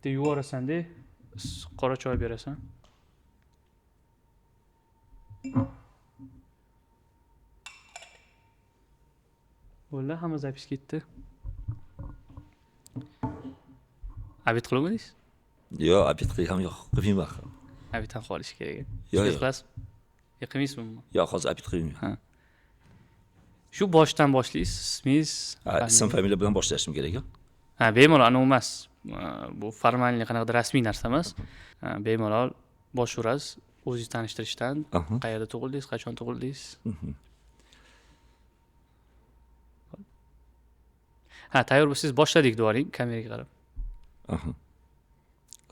Bitta yuvorasan-da, qora choy berasan. Bo'ldi, hamma запись ketdi. Обед qilolmadingiz? Yo'q, обед qilganim yo'q, qilmayman. Обед ham qilish kerak. Yo'q, Обед yo'q. qilasizmi? Yo, qilmaysizmi umuman? Yo'q, hozir обед qilmayman. Shu boshdan boshlaysiz, ismingiz, Ha, ism, familiya bilan boshlashim kerak a? Ha, bemalol anavi emas. Bu формальный, qanaqadir rasmiy narsa emas. Ha, bemalol boshlayverasiz o'zingizni tanishtirishdan. Qayerda tug'ildingiz, qachon tug'ildingiz? Ha, tayyor bo'lsangiz, boshladik devoring kameraga qarab. Aha.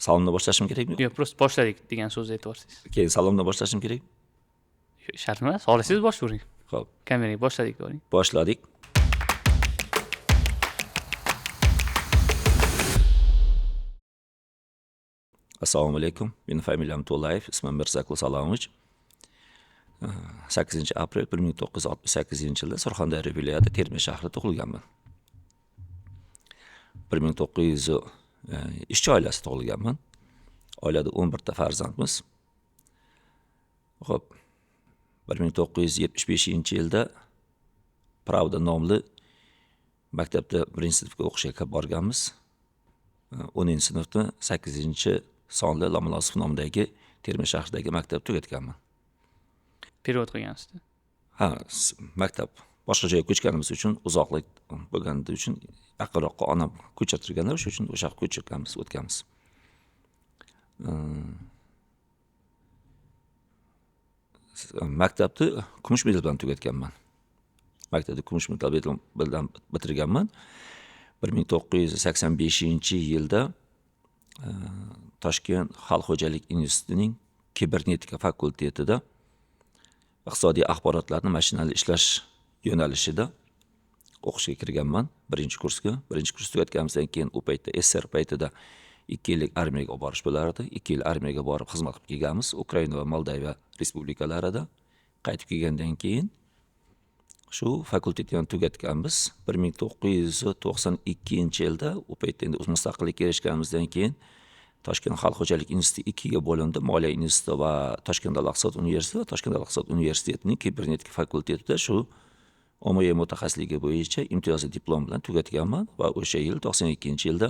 Salomdan boshlashim kerakmi? Yo'q, просто boshladik degan so'zni aytib yuborsangiz. Keyin salomdan boshlashim kerak? Yo'q, shart emas, xohlasangiz boshlayvering. Xo'p, Kameraga boshladik devoring. Boshladik. Assalomu alaykum. Meni familiyam To'layev, ismim Mirzaqul Salomovich. 8 aprel 1968-yilda Surxondaryo viloyati Termiz shahrida tug'ilganman. 1900 ishchi oilasida tug'ilganman. Oilada 11 ta farzandmiz. Xo'p, 1975-yilda Pravda nomli maktabda birinchi sinfga o'qishga borganmiz. 10 sinfni 8 sonli Lomonosov nomidagi Termiz shahridagi maktabni tugatganman. Перевод qilgansizda. Ha, maktab boshqa joyga ko'chganimiz uchun, uzoqlik bo'lgani uchun yaqinroqqa onam ko'chirtirganlar, o'sha uchun o'sha yoqqa ko'chirganmiz, o'tganmiz. Maktabni kumush medal bilan tugatganman. Maktabni kumush medal bilan bitirganman. 1985-yilda Toshkent Xalq xo'jalik institutining kibernetika fakultetida iqtisodiy axborotlarni mashinali ishlash yo'nalishida o'qishga kirganman birinchi kursga. Birinchi kurs tugatganimizdan keyin u paytda SSR paytida 2 yillik armiyaga olib borish bo'lardi. 2 yil armiyaga borib xizmat qilib kelganmiz Ukraina va Moldaviya respublikalarida. Qaytib kelgandan keyin shu fakultetni ham tugatganmiz. 1992-yilda u paytda endi o'z mustaqillikka erishganimizdan keyin Toshkent Xalq xo'jalik instituti ikkiga bo'lindi. Moliya instituti va Toshkent davlat iqtisod universiteti va Toshkent davlat iqtisod universitetining kibernetika fakultetida shu OMY mutaxassisligi bo'yicha imtiyozli diplom bilan tugatganman va o'sha yil 92-yilda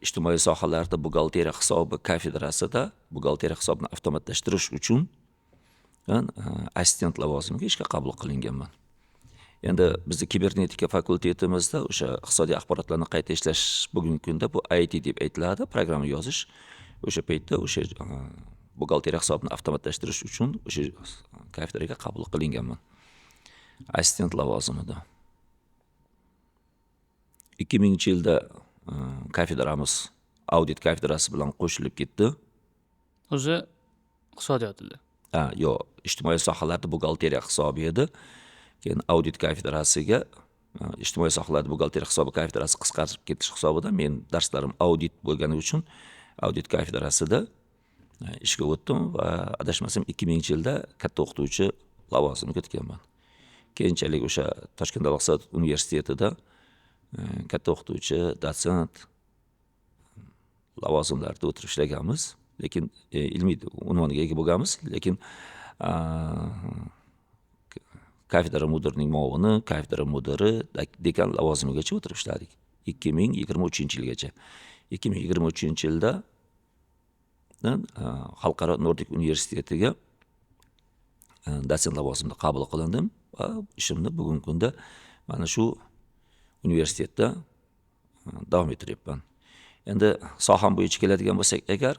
ijtimoiy sohalarda buxgalteriya hisobi kafedrasida buxgalteriya hisobini avtomatlashtirish uchun assistent lavozimiga ishga qabul qilinganman. Endi bizni kibernetika fakultetimizda o'sha iqtisodiy axborotlarni qayta ishlash, bugungi kunda bu IT deb aytiladi, programma yozish. O'sha paytda o'sha buxgalteriya hisobini avtomatlashtirish uchun o'sha kafedraga qabul qilinganman. Assistent lavozimida. 2000-yilda kafedramiz audit kafedrasi bilan qo'shilib ketdi. O'zi iqtisodiyot edi. Ha, yo'q, ijtimoiy sohalarda buxgalteriya hisobi edi. Keyin audit kafedrasiga ijtimoiy sohalarda buxgalteriya hisobi kafedrasi qisqarib ketish hisobida men darslarim audit bo'lgani uchun audit kafedrasida ishga o'tdim va adashmasam 2000-yilda katta o'qituvchi lavozimiga o'tganman. Keyinchalik o'sha Toshkent davlat iqtisodiyot universitetida katta o'qituvchi, dotsent lavozimlarida o'tirib ishlaganmiz. Lekin ilmiy unvoniga ega bo'lganmiz, lekin kafedra mudirining muovini, kafedra mudiri, dekan lavozimigacha o'tirib ishladik. 2023-yilgacha. 2023-yilda Xalqaro Nordik universitetiga dotsent lavozimida qabul qilindim va ishimni bugungi kunda mana shu universitetda davom ettiryapman. Endi soham bo'yicha keladigan bo'lsak agar,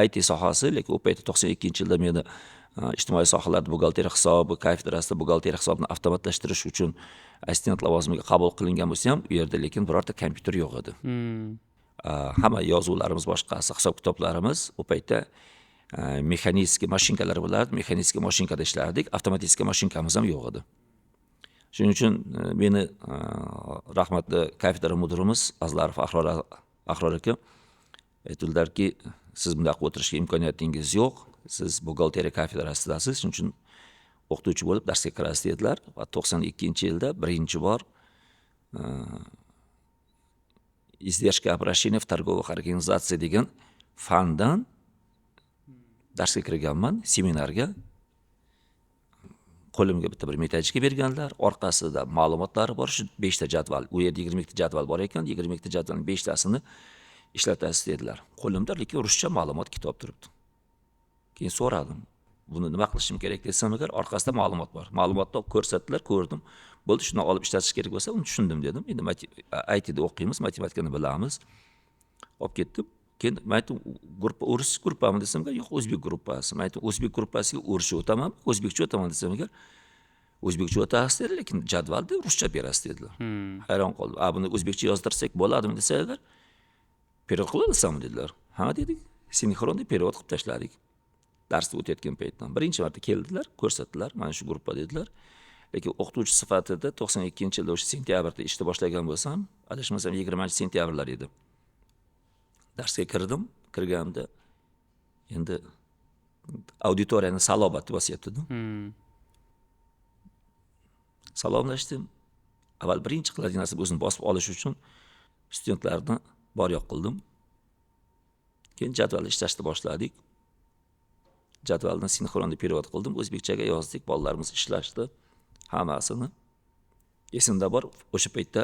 IT sohasi, lekin u paytda 92-yilda meni ijtimoiy sohalarda buxgalteriya hisobi kafedrasida buxgalteriya hisobini avtomatlashtirish uchun assistent lavozimiga qabul qilingan bo'lsa ham, u yerda lekin birorta kompyuter yo'q edi. Hamma yozuvlarimiz, boshqasi, hisob kitoblarimiz u paytda механический mashinkalar bo'lardi, механический mashinkada ishlardik, avtomatik mashinkamiz ham yo'q edi. Shuning uchun meni rahmatli kafedra mudirimiz Azlarov Ahror aka aytdilarki, siz bunday qilib o'tirishga imkoniyatingiz yo'q, siz buxgalteriya kafedrasidasiz, shuning uchun o'qituvchi bo'lib darsga kirasiz dedilar va 92-yilda birinchi bor Издержки обращения в торговых организациях degan fandan darsga kirganman, seminarga. Qo'limga bitta bir metodika berganlar, orqasida ma'lumotlari bor, shu 5 ta jadval, u yerda 22 ta jadval bor ekan, 22 ta jadvalning 5 tasini ishlatasiz dedilar. Qo'limda lekin ruscha ma'lumot kitob turibdi. Keyin so'radim, buni nima qilishim kerak desam agar, orqasida ma'lumot bor. Ma'lumotni ko'rsatdilar, ko'rdim. Bo'ldi, shuni olib ishlatish kerak bo'lsa, uni tushundim dedim. Endi ITda o'qiymiz, matematikani bilamiz. Olib ketdim. Keyin men aytdim, gruppa o'ris gruppami desam, yo'q, o'zbek gruppasi. Men aytdim, o'zbek gruppasiga o'rischa o'taman, o'zbekcha o'taman desam agar, o'zbekcha o'tasiz dedi, lekin jadvalda ruscha berasiz dedilar. Hayron qoldim. A buni o'zbekcha yozdirsak bo'ladimi desa agar, перевод qila olasanmi dedilar. Ha dedik. Синхронный перевод qilib tashladik. Darsni o'tayotgan paytdan birinchi marta keldilar, ko'rsatdilar, mana shu gruppa dedilar. Lekin o'qituvchi sifatida 92-yilda o'sha sentyabrda ishni boshlagan bo'lsam, adashmasam 20-sentyabrlar edi. Darsga kirdim, kirganimda endi auditoriyani salobat bosyapti-da. Salomlashdim. Avval birinchi qiladigan narsa o'zini bosib olish uchun studentlarni bor yo'q qildim. Keyin jadvalni ishlashni boshladik. Jadvalni синхронный перевод qildim, o'zbekchaga yozdik, bolalarimiz ishlashdi hammasini. Esimda bor, o'sha paytda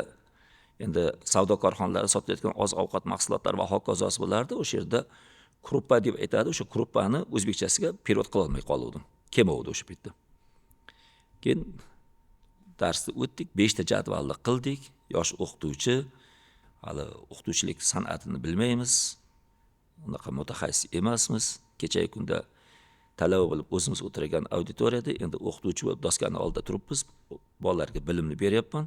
endi savdo korxonalarida sotilayotgan oziq-ovqat mahsulotlari va hokazosi bo'lardi. O'sha yerda крупа deb aytadi, o'sha крупа ni o'zbekchasiga перевод qilolmay qoluvdim. Kelmovdi o'sha paytda. Keyin darsni o'tdik, 5 ta jadvalni qildik. Yosh o'qituvchi, hali o'qituvchilik san'atini bilmaymiz. Unaqa mutaxassis emasmiz. Kechagi kunda talaba bo'lib o'zimiz o'tirgan auditoriyada endi o'qituvchi bo'lib doskani oldida turibmiz. Bolalarga bilimni beryapman.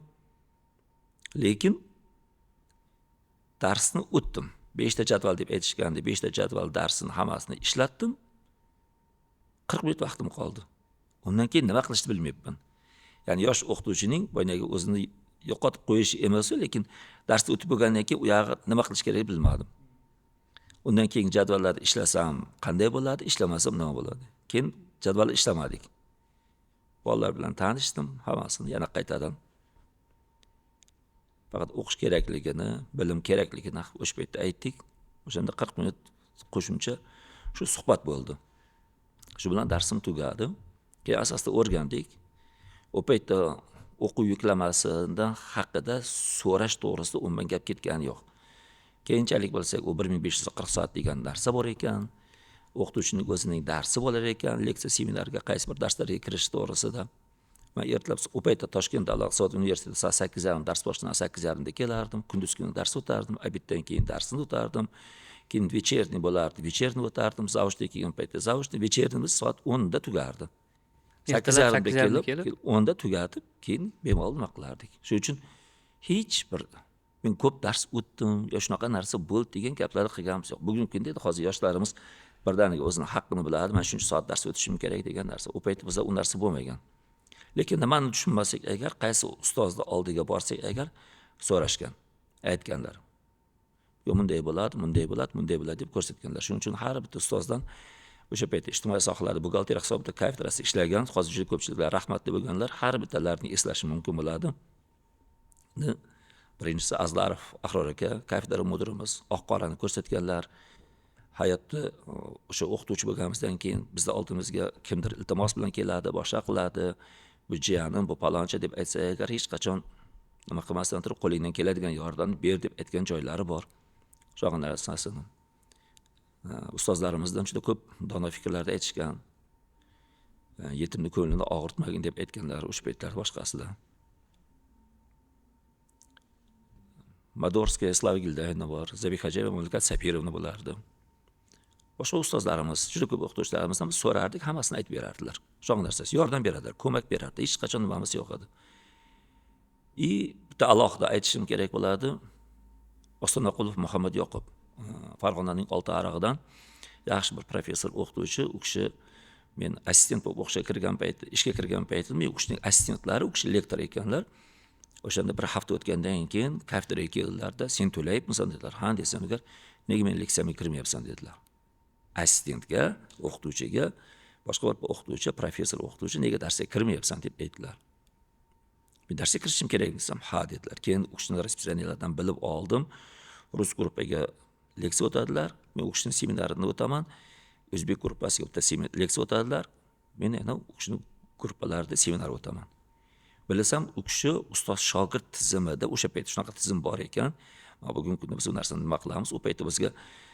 Lekin darsni o'tdim. 5 ta jadval deb aytishganda 5 ta jadval darsini hammasini ishlatdim. 40 minut vaqtim qoldi. Undan keyin nima qilishni bilmayapman. Ya'ni yosh o'qituvchining boyagi o'zini yo'qotib qo'yishi emas, lekin darsni o'tib bo'lgandan keyin u yog'i nima qilish kerak bilmadim. Undan keyin jadvallarni ishlasam qanday bo'ladi, ishlamasam nima bo'ladi? Keyin jadvalni ishlamadik. Bolalar bilan tanishdim, hammasini yana qaytadan. Faqat o'qish kerakligini, bilim kerakligini o'sha paytda aytdik. O'shanda 40 minut qo'shimcha shu suhbat bo'ldi. Shu bilan darsim tugadi. Keyin asosda o'rgandik. U paytda o'quv yuklamasidan haqida so'rash to'g'risida umuman gap ketgani yo'q. Keyinchalik bilsak, u 1540 soat degan narsa bor ekan. O'qituvchining o'zining darsi bo'lar ekan, leksiya, seminarga, qaysi bir darslarga kirish to'g'risida. Man ertalab u paytda Toshkent davlat iqtisodiyot universitetida soat 8:30 dars boshlanadi, 8:30da kelardim, kunduz kuni dars o'tardim, обед dan keyin darsini o'tardim. Keyin вечерний bo'lardi, вечерний o'tardim, заочный kelgan paytda заочный, вечерний miz soat 10 da tugardi. 8:30da kelib, 10 da tugatib, keyin bemalol nima qilardik. Shuning uchun hech bir men ko'p dars o'tdim yo shunaqa narsa bo'ldi degan gaplarni qilganimiz yo'q. Bugungi kunda endi hozir yoshlarimiz birdaniga o'zini haqqini biladi, man shuncha soat dars o'tishim kerak degan narsa. U paytda bizda u narsa bo'lmagan. Lekin nimani tushunmasak agar, qaysi ustozni oldiga borsak agar so'rashgan, aytganlar. Yo bunday bo'ladi, bunday bo'ladi, bunday bo'ladi deb ko'rsatganlar. Shuning uchun har bitta ustozdan o'sha paytda ijtimoiy sohalarda buxgalteriya hisobida kafedrasida ishlagan, hozir juda ko'pchiliklar rahmatli bo'lganlar, har bittalarini eslashi mumkin bo'ladi. Birinchisi Azlarov Ahror aka, kafedra mudirimiz, oq qorani ko'rsatganlar. Hayotda o'sha o'qituvchi bo'lganimizdan keyin bizni oldimizga kimdir iltimos bilan keladi, boshqa qiladi. Bu jiyanim, bu palonchi deb aytsa agar, hech qachon nima qilmasdan turib qo'lingdan keladigan yordamni ber deb aytgan joylari bor. Shunaqa narsasini. Ustozlarimizdan juda ko'p dono fikrlarni aytishgan. Yetimni ko'nglini og'ritmagin deb aytganlar o'sha paytlar boshqasida. Madorskaya Slava Gildayevna bor, Zabihajayeva Mamlakat Sapirovna bo'lardi. Boshqa ustozlarimiz, juda ko'p o'qituvchilarimizdan biz so'rardik, hammasini aytib berardilar. Shunaqa narsasi, yordam beradilar, ko'mak berardi. Hech qachon nimamiz yo'q edi. И bitta alohida aytishim kerak bo'ladi. Ostonaqulov Muhammad Yoqub, Farg'onaning Olti arig'idan yaxshi bir professor, o'qituvchi. U kishi men assistent bo'lib o'qishga kirgan paytda, ishga kirgan paytimda men u kishining assistentlari, u kishi lektor ekanlar. O'shanda bir hafta o'tgandan keyin kafedraga keldilarda, sen to'layapmisan dedilar. Ha desam agar, nega men leksiyamga kirmayapsan dedilar. Assistentga, o'qituvchiga, boshqa bir o'qituvchi, professor o'qituvchi nega darsga kirmayapsan deb aytdilar. Men darsga kirishim kerak desam, ha dedilar. Keyin u kishini расписание lardan bilib oldim. Rus gruppaga leksiya o'tadilar, men u kishini seminarini o'taman. O'zbek gruppasiga bitta leksiya o'tadilar, men yana u kishini gruppalarida seminar o'taman. Bilasam, u kishi ustoz shogird tizimida, o'sha payt shunaqa tizim bor ekan. Bugungi kunda biz u narsani nima qilamiz? U paytda bizga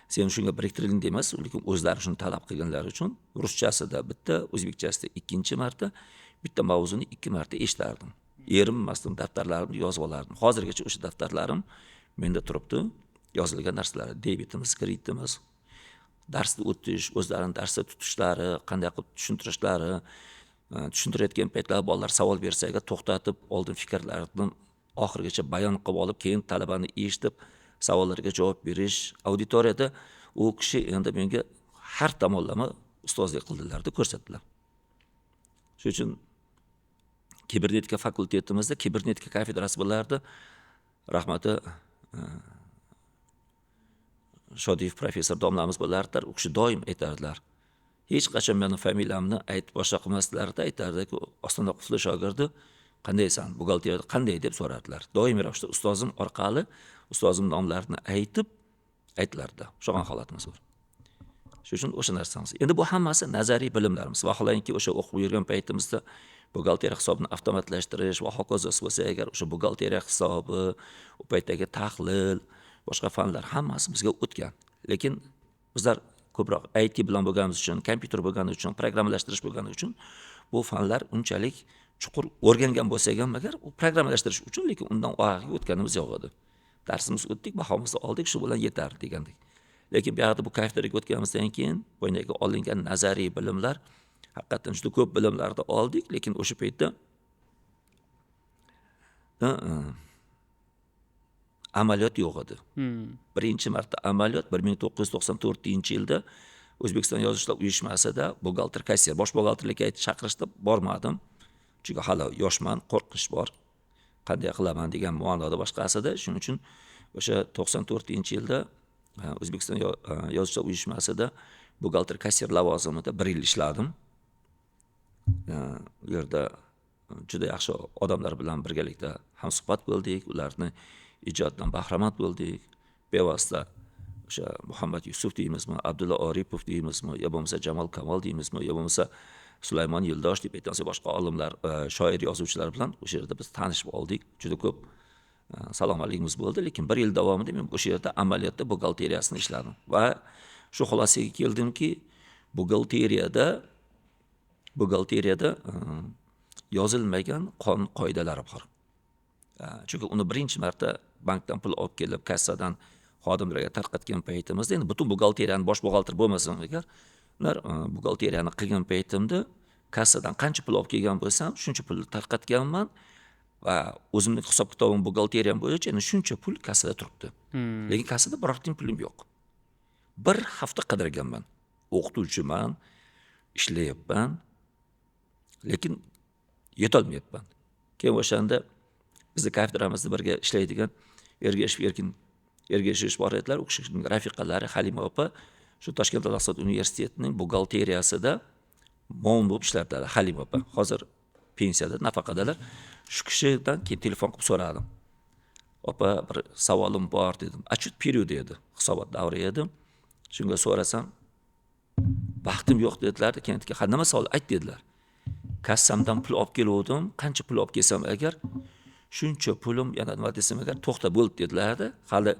sen shunga biriktirildi emas, lekin o'zlari shuni talab qilganlari uchun ruschasida bitta, o'zbekchasida ikkinchi marta bitta mavzuni 2 marta eshitardim. Erinmasdim, daftarlarimni yozib olardim. Hozirgacha o'sha daftarlarim menda turibdi, yozilgan narsalar, debitimiz, kreditimiz, darsni o'tish, o'zlarini darsda tutishlari, qanday qilib tushuntirishlari, tushuntirayotgan paytlar bolalar savol bersa agar to'xtatib, oldin fikrlarini oxirigacha bayon qilib olib, keyin talabani eshitib, savollarga javob berish. Auditoriyada u kishi endi menga har tomonlama ustozlik qildilar-da, ko'rsatdilar. Shuning uchun kibernetika fakultetimizda kibernetika kafedrasi bo'lardi. Rahmati Shodiyev professor domlamiz bo'lardilar. U kishi doim aytardilar. Hech qachon meni familiyamni aytib boshqa qilmasdilar-da, aytardiki, Ostona qufli shogirdi qandaysan, buxgalteriyada qanday deb so'rardilar. Doimiy ravishda ustozim orqali ustozim nomlarini aytib aytilardi. Shunaqa holatimiz bor. Shuning uchun o'sha narsamiz. Endi bu hammasi nazariy bilimlarimiz. Vaholanki o'sha o'qib yurgan paytimizda buxgalteriya hisobini avtomatlashtirish va hokazo bo'lsa agar o'sha buxgalteriya hisobi, u paytdagi tahlil, boshqa fanlar hammasi bizga o'tgan. Lekin bizlar ko'proq IT bilan bo'lganimiz uchun, kompyuter bo'lgani uchun, programmalashtirish bo'lgani uchun bu fanlar unchalik chuqur o'rgangan bo'lsak ham, agar u programmalashtirish uchun, lekin undan oxiriga o'tganimiz yo'q edi. Darsimiz o'tdik, bahomizni oldik, shu bilan yetardi degandik. Lekin bu yoqda bu kafedraga o'tganimizdan keyin boyagi olingan nazariy bilimlar haqiqatan juda ko'p bilimlarni oldik, lekin o'sha paytda amaliyot yo'q edi. Birinchi marta amaliyot 1994-yilda O'zbekiston Yozuvchilar uyushmasida buxgalter kassir, bosh buxgalterlikka chaqirishda bormadim. Chunki hali yoshman, qo'rqish bor. Qanday qilaman degan ma'noda boshqasida. Shuning uchun o'sha 94-yilda O'zbekiston Yozuvchilar uyushmasida buxgalter kassir lavozimida 1 yil ishladim. U yerda juda yaxshi odamlar bilan birgalikda hamsuhbat bo'ldik, ularni ijoddan bahramand bo'ldik. Bevosita o'sha Muhammad Yusuf deymizmi, Abdulla Oripov deymizmi, yo bo'lmasa Jamol Kamol deymizmi, yo bo'lmasa Sulaymon Yo'ldosh deb aytamiz, boshqa olimlar, shoir yozuvchilar bilan o'sha yerda biz tanishib oldik. Juda ko'p salom alaykumimiz bo'ldi, lekin 1 yil davomida men o'sha yerda amaliyotda buxgalteriyasini ishladim va shu xulosaga keldimki, buxgalteriyada yozilmagan qonun qoidalari bor. Chunki uni birinchi marta bankdan pul olib kelib, kassadan xodimlarga tarqatgan paytimizda, endi butun buxgalteriyani bosh buxgalter bo'lmasam agar, ular buxgalteriyani qilgan paytimda kassadan qancha pul olib kelgan bo'lsam, shuncha pulni tarqatganman va o'zimning hisob kitobim buxgalteriyam bo'yicha endi shuncha pul kassada turibdi. Lekin kassada biror tiyin pulim yo'q. 1 hafta qidirganman. O'qituvchiman, ishlayapman, lekin yetolmayapman. Keyin o'shanda bizni kafedramizda birga ishlaydigan Ergashev Erkin Ergashev bor edilar. U kishining rafiqalari Halima opa shu Toshkent davlat iqtisodiyot universitetining buxgalteriyasida muovin bo'lib ishlardilar. Halima opa hozir pensiyada, nafaqadalar. Shu kishidan keyin telefon qilib so'radim. Opa, bir savolim bor dedim. Отчет periodi edi, hisobot davri edi. Shunga so'rasam, vaqtim yo'q dedilar. Keyin aytdi, ha, nima savol ayt dedilar. Kassamdan pul olib keluvdim, qancha pul olib kelsam agar shuncha pulim yana nima desam agar to'xta bo'ldi dedilar-da. Hali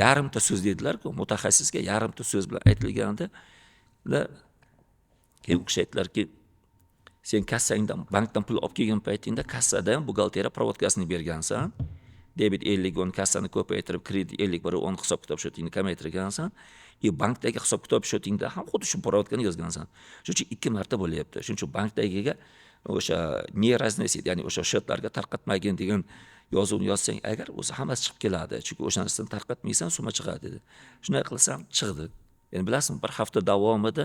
yarimta so'z dedilar-ku, mutaxassisga yarimta so'z bilan aytilganda, keyin u kishi aytdilarki, sen kassangdan bankdan pul olib kelgan paytingda kassada ham buxgalteriya provodkasini bergansan. Debit 50 10 kassani ko'paytirib, kredit 51 10 hisob kitob счёт ingni kamaytirgansan. И bankdagi hisob kitob счёт ingda ham xuddi shu provodkani yozgansan. Shuning uchun 2 marta bo'lyapti. Shuning uchun bankdagiga o'sha не разносить, ya'ni o'sha счёт larga tarqatmagin degan yozuvni yozsang agar o'zi hammasi chiqib keladi. Chunki o'sha narsani tarqatmaysan, summa chiqadi dedi. Shunday qilsam chiqdi. Endi bilasizmi, bir hafta davomida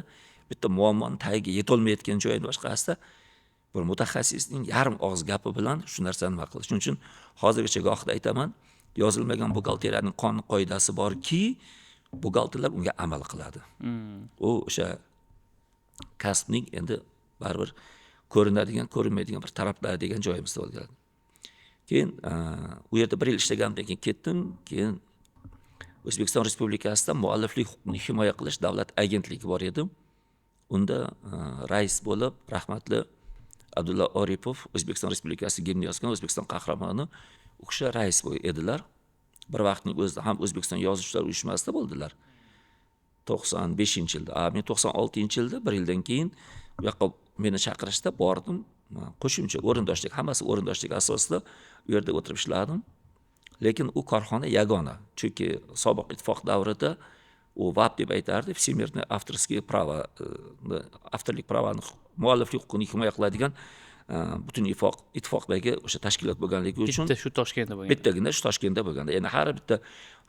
bitta muammoni tagiga yetolmayotgan joyini boshqasida bir mutaxassisning yarim og'iz gapi bilan shu narsani nima qildi. Shuning uchun hozirgacha gohida aytaman, yozilmagan buxgalteriyaning qonun qoidasi borki, buxgalterlar unga amal qiladi. U o'sha kasbning endi baribir ko'rinadigan, ko'rinmaydigan bir taraflari degan joyimizda bo'lgan. Keyin u yerda 1 yil ishlaganimdan keyin ketdim. Keyin O'zbekiston Respublikasida mualliflik huquqini himoya qilish davlat agentligi bor edi. Unda rais bo'lib rahmatli Abdulla Oripov, O'zbekiston Respublikasi gimni yozgan O'zbekiston qahramoni, u kishi rais edilar. Bir vaqtning o'zida ham O'zbekiston Yozuvchilar uyushmasida bo'ldilar. 95-yilda, men 96-yilda bir yildan keyin u yoqqa meni chaqirishda bordim. Qo'shimcha o'rindoshlik, hammasi o'rindoshlik asosida u yerda o'tirib ishladim. Lekin u korxona yagona, chunki sobiq ittifoq davrida u VAP deb aytardi, Всемирный авторские права, avtorlik права ni, mualliflik huquqini himoya qiladigan butun ittifoqdagi o'sha tashkilot bo'lganligi uchun. Bitta shu Toshkentda bo'lgan. Bittagina shu Toshkentda bo'lgan. Ya'ni har bitta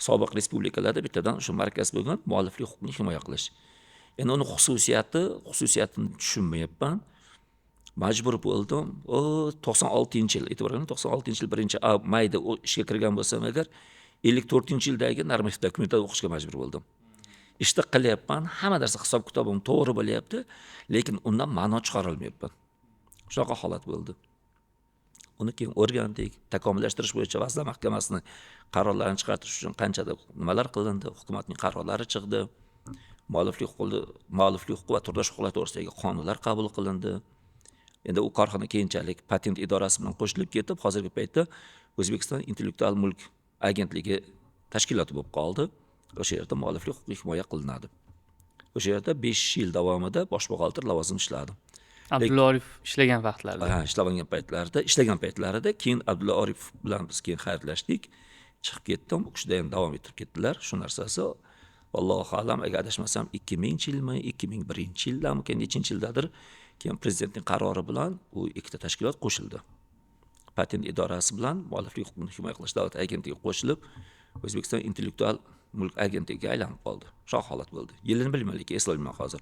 sobiq respublikalarda bittadan o'sha markaz bo'lgan mualliflik huquqini himoya qilish. Endi uni xususiyatini tushunmayapman. Majbur bo'ldim. O 96-yil, e'tibor qiling, 96-yil 1 mayda u ishga kirgan bo'lsam agar, 54-yildagi normativ dokumentlarni o'qishga majbur bo'ldim. Ishni qilyapman, hamma narsa hisob kitobim to'g'ri bo'lyapti, lekin undan ma'no chiqarolmayapman. Shunaqa holat bo'ldi. Uni keyin o'rgandik. Takomillashtirish bo'yicha Vazirlar Mahkamasini qarorlarini chiqartirish uchun qanchada nimalar qilindi, hukumatning qarorlari chiqdi. Mualliflik huquqi va turdosh huquqlar to'g'risidagi qonunlar qabul qilindi. Endi u korxona keyinchalik patent idorasi bilan qo'shilib ketib, hozirgi paytda O'zbekiston intellektual mulk agentligi tashkiloti bo'lib qoldi. O'sha yerda mualliflik huquqi himoya qilinadi. O'sha yerda 5 yil davomida bosh buxgalter lavozimida ishladim. Abdulla Oripov ishlagan vaqtlarida. Ha, ishlagan paytlarida. Keyin Abdulla Oripov bilan biz keyin xayrlashdik, chiqib ketdim. U kishida ham davom etib ketdilar shu narsasi. Allohu alam, agar adashmasam, 2000-yilmi, 2001-yildami, nechinchi yildadir, keyin prezidentning qarori bilan u ikkita tashkilot qo'shildi. Patent idorasi bilan mualliflik huquqini himoya qilish davlat agentligi qo'shilib, O'zbekiston intellektual mulk agentligiga aylanib qoldi. Shunaqa holat bo'ldi. Yilini bilmayman, lekin eslolmayman hozir.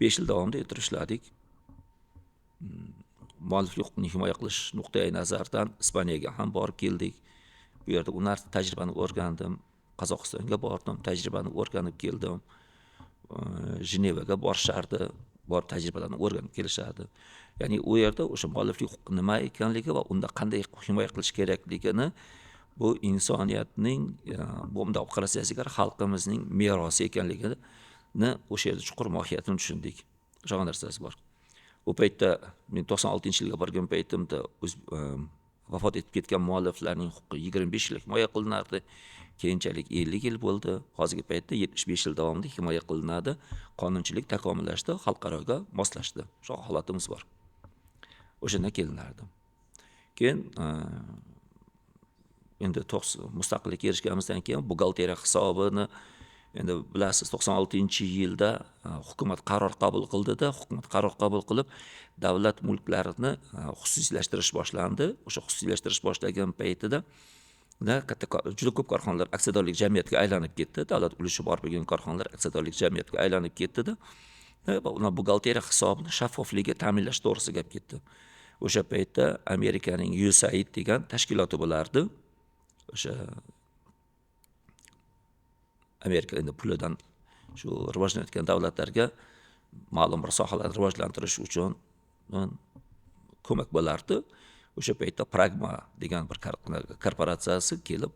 5 yil davomida o'tirib ishladik. Mualliflik huquqini himoya qilish nuqtai nazaridan Ispaniyaga ham borib keldik. Bu yerda u narsa, tajribani o'rgandim. Qozog'istonga bordim, tajribani o'rganib keldim. Jenevaga borishardi, borib tajribalarni o'rganib kelishardi. Ya'ni u yerda o'sha mualliflik huquqi nima ekanligi va unda qanday himoya qilish kerakligini, bu insoniyatning, bu bundoq olib qarasangiz agar, xalqimizning merosi ekanligini o'sha yerda chuqur mohiyatini tushundik. Shunaqa narsasi bor. U paytda, men 96-yilga borgan paytimda vafot etib ketgan mualliflarning huquqi 25 yil himoya qilinardi. Keyinchalik 50 yil bo'ldi. Hozirgi paytda 75 yil davomida himoya qilinadi. Qonunchilik takomillashdi, xalqaroga moslashdi. Shunaqa holatimiz bor. O'shanda kelinardi. Keyin endi mustaqillikka erishganimizdan keyin buxgalteriya hisobini, endi bilasiz, 96-yilda hukumat qaror qabul qildida, hukumat qaror qabul qilib, davlat mulklarini xususiylashtirish boshlandi. O'sha xususiylashtirish boshlagan paytida katta, juda ko'p korxonalar aksiyadorlik jamiyatiga aylanib ketdi. Davlat ulushi bor bo'lgan korxonalar aksiyadorlik jamiyatiga aylanib ketdida va ular buxgalteriya hisobini shaffofligi ta'minlash to'g'risida gap ketdi. O'sha paytda Amerikaning USAID degan tashkiloti bo'lardi. O'sha Amerika endi pulidan shu rivojlanayotgan davlatlarga ma'lum bir sohalarni rivojlantirish uchun ko'mak bo'lardi. O'sha paytda Pragma degan bir korporatsiyasi kelib,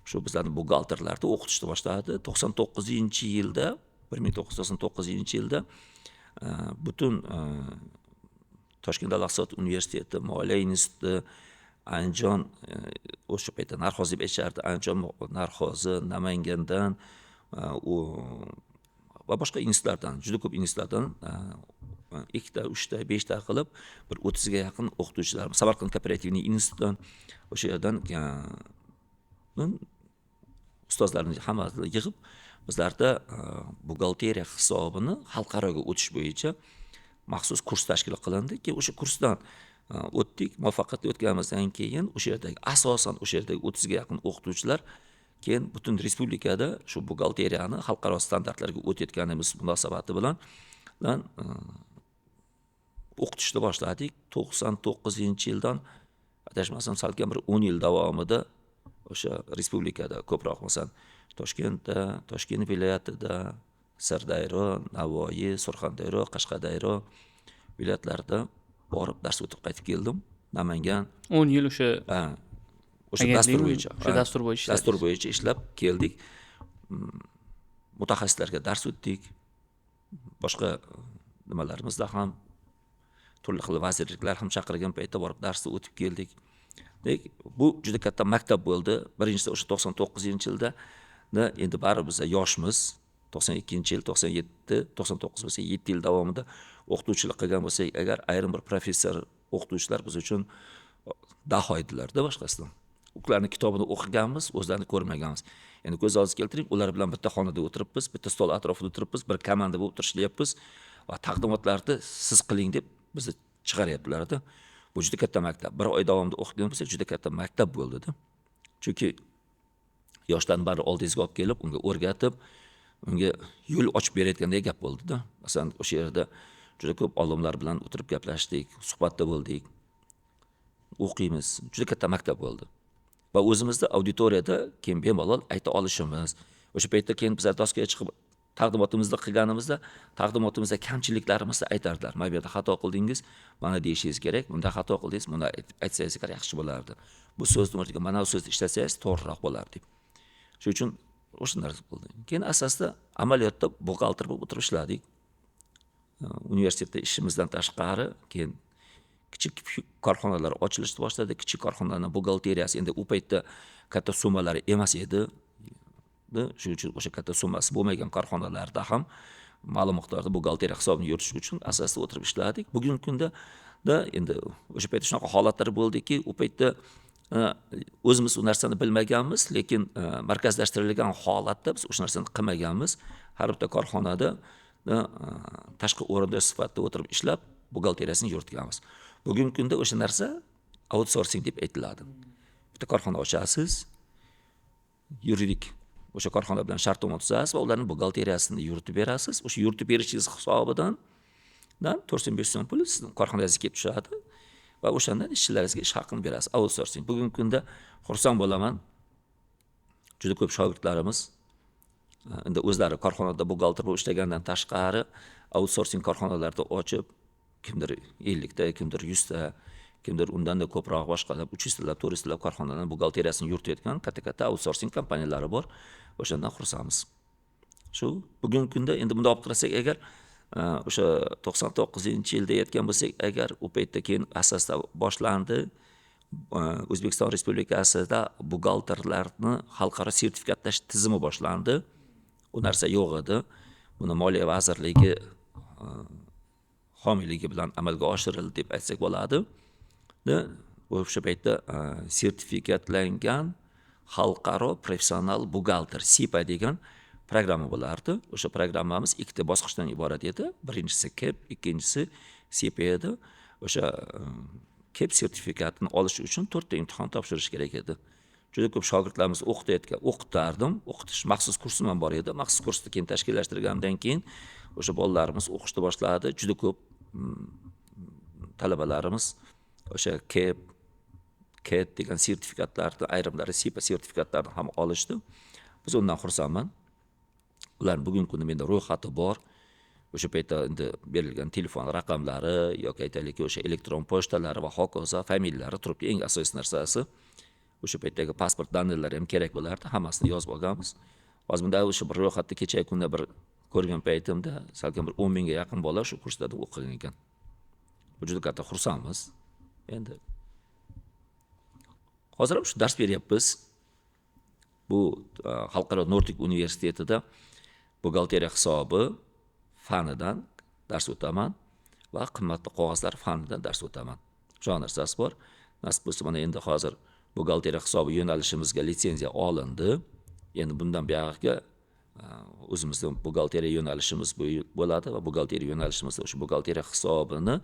shu bizlarni buxgalterlarni o'qitishni boshladi. 99-yilda, 1999-yilda butun Toshkent davlat iqtisodiyot universiteti, Moliya instituti, Andijon, o'sha paytda Нархоз deb aytishardi, Andijon Нархоз i, Namangandan u va boshqa institutlardan, juda ko'p institutlardan ikkita, uchta, beshta qilib bir 30ga yaqin o'qituvchilar, Samarqand кооперативный institutdan, o'sha yerdan ustozlarni hammasini yig'ib, bizlarda buxgalteriya hisobini xalqaroga o'tish bo'yicha maxsus kurs tashkil qilindi. Keyin o'sha kursdan o'tdik. Muvaffaqiyatli o'tganimizdan keyin o'sha yerdagi, asosan o'sha yerdagi 30ga yaqin o'qituvchilar keyin butun respublikada shu buxgalteriyani xalqaro standartlarga o'tayotganimiz munosabati bilan o'qitishni boshladik. 99-yildan, adashmasam, salkam bir 10 yil davomida o'sha respublikada ko'proq, masalan, Toshkentda, Toshkent viloyatida, Sirdaryo, Navoiy, Surxondaryo, Qashqadaryo viloyatlarida borib dars o'tib qaytib keldim. Namangan. 10 yil o'sha Ha, o'sha dastur bo'yicha. O'sha dastur bo'yicha. Dastur bo'yicha ishlab keldik. Mutaxassislarga dars o'tdik. Boshqa nimalarimizda ham turli xil vazirliklar ham chaqirgan paytda borib darsni o'tib keldik. Lekin bu juda katta maktab bo'ldi. Birinchisi o'sha 99-yilda endi baribir biz yoshmiz. 92-yil, 97, 99 bo'lsa 7 yil davomida o'qituvchilik qilgan bo'lsak, agar ayrim bir professor o'qituvchilar biz uchun daho edilarda boshqasidan. Ularning kitobini o'qiganmiz, o'zlarini ko'rmaganmiz. Endi ko'z oldingizga keltiring, ular bilan bitta xonada o'tiribmiz, bitta stol atrofida o'tiribmiz, bir komanda bo'lib ishlayapmiz va taqdimotlarni siz qiling deb bizni chiqaryaptilarda. Bu juda katta maktab. Bir oy davomida o'qigan bo'lsak, juda katta maktab bo'ldi-da. Chunki yoshlarni bari oldingizga olib kelib, unga o'rgatib, unga yo'l ochib berayotgandek gap bo'ldi-da. Masalan, o'sha yerda juda ko'p olimlar bilan o'tirib gaplashdik, suhbatda bo'ldik. O'qiymiz. Juda katta maktab bo'ldi. Va o'zimizda auditoriyada keyin bemalol ayta olishimiz. O'sha paytda keyin bizlar doskaga chiqib taqdimotimizni qilganimizda, taqdimotimizda kamchiliklarimizni aytardilar. Mana bu yerda xato qildingiz, mana deyishingiz kerak, bunda xato qildingiz, buni aytsangiz agar yaxshi bo'lardi. Bu so'zni o'rniga mana bu so'zni ishlatsangiz to'g'riroq bo'lardi deb. Shuning uchun o'sha narsa bo'ldi. Keyin asosda amaliyotda buxgalter bo'lib o'tirib ishladik. Universitetda ishimizdan tashqari keyin kichik korxonalar ochilishni boshladi. Kichik korxonalarning buxgalteriyasi endi u paytda katta summalar emas edi. Shuning uchun o'sha katta summasi bo'lmagan korxonalarda ham ma'lum miqdorda buxgalteriya hisobini yuritish uchun asosda o'tirib ishladik. Bugungi kunda da endi o'sha paytda shunaqa holatlar bo'ldiki, u paytda o'zimiz u narsani bilmaganmiz, lekin markazlashtirilgan holatda biz o'sha narsani qilmaganmiz. Har bitta korxonada tashqi o'rindosh sifatida o'tirib ishlab buxgalteriyasini yuritganmiz. Bugungi kunda o'sha narsa outsourcing deb aytiladi. Bitta korxona ochasiz, yuridik o'sha korxona bilan shartnoma tuzasiz va ularning buxgalteriyasini yuritib berasiz. O'sha yuritib berishingiz hisobidan 4 so'm 5 so'm pul sizning korxonangizga kelib tushadi va o'shandan ishchilaringizga ish haqini berasiz. Outsourcing. Bugungi kunda xursand bo'laman. Juda ko'p shogirdlarimiz endi o'zlari korxonada buxgalter bo'lib ishlagandan tashqari outsourcing korxonalarda ochib, kimdir 50 ta, kimdir 100 ta, kimdir undanda ko'proq boshqalab 300 talab, 400 talab korxonalarning buxgalteriyasini yuritayotgan katta-katta outsourcing kompaniyalari bor. O'shandan xursandmiz. Shu bugungi kunda endi bunday olib qarasak agar o'sha 99-yilda aytgan bo'lsak agar u paytda keyin asosda boshlandi O'zbekiston Respublikasida buxgalterlarni xalqaro sertifikatlash tizimi boshlandi. U narsa yo'q edi. Buni Moliya vazirligi homiyligi bilan amalga oshirildi deb aytsak bo'ladi. O'sha paytda sertifikatlangan xalqaro professional buxgalter SIPA degan programma bo'lardi. O'sha programmamiz ikkita bosqichdan iborat edi. Birinchisi KEP, ikkinchisi SIPA edi. O'sha KEP sertifikatini olish uchun 4 ta imtihon topshirish kerak edi. Juda ko'p shogirdlarimiz o'qitayotgan, o'qitardim. O'qitish maxsus kursim ham bor edi. Maxsus kursni keyin tashkillashtirgandan keyin o'sha bolalarimiz o'qishni boshladi. Juda ko'p talabalarimiz o'sha KEP, KET degan sertifikatlarni, ayrimlari SIPA sertifikatlarini ham olishdi. Biz undan xursandman. Ular bugungi kunda menda ro'yxati bor. O'sha paytda endi berilgan telefon raqamlari yoki aytaylik o'sha elektron pochtalari va hokazo familiyalari turibdi. Eng asosiy narsasi o'sha paytdagi pasport данные lari ham kerak bo'lardi. Hammasini yozib olganmiz. Hozir bunda o'sha bir ro'yxatni kecha kunda bir ko'rgan paytimda salkam bir 10 mingga yaqin bola shu kurslarda o'qigan ekan. Bu juda katta xursandmiz. Endi hozir ham shu dars beryapmiz. Bu Xalqaro Nordik universitetida buxgalteriya hisobi fanidan dars o'taman va qimmatli qog'ozlar fanidan dars o'taman. Shu narsasi bor. Nasib bo'lsa mana endi hozir buxgalteriya hisobi yo'nalishimizga litsenziya olindi. Endi bundan buyog'iga o'zimizni buxgalteriya yo'nalishimiz bo'ladi va buxgalteriya yo'nalishimizda o'sha buxgalteriya hisobini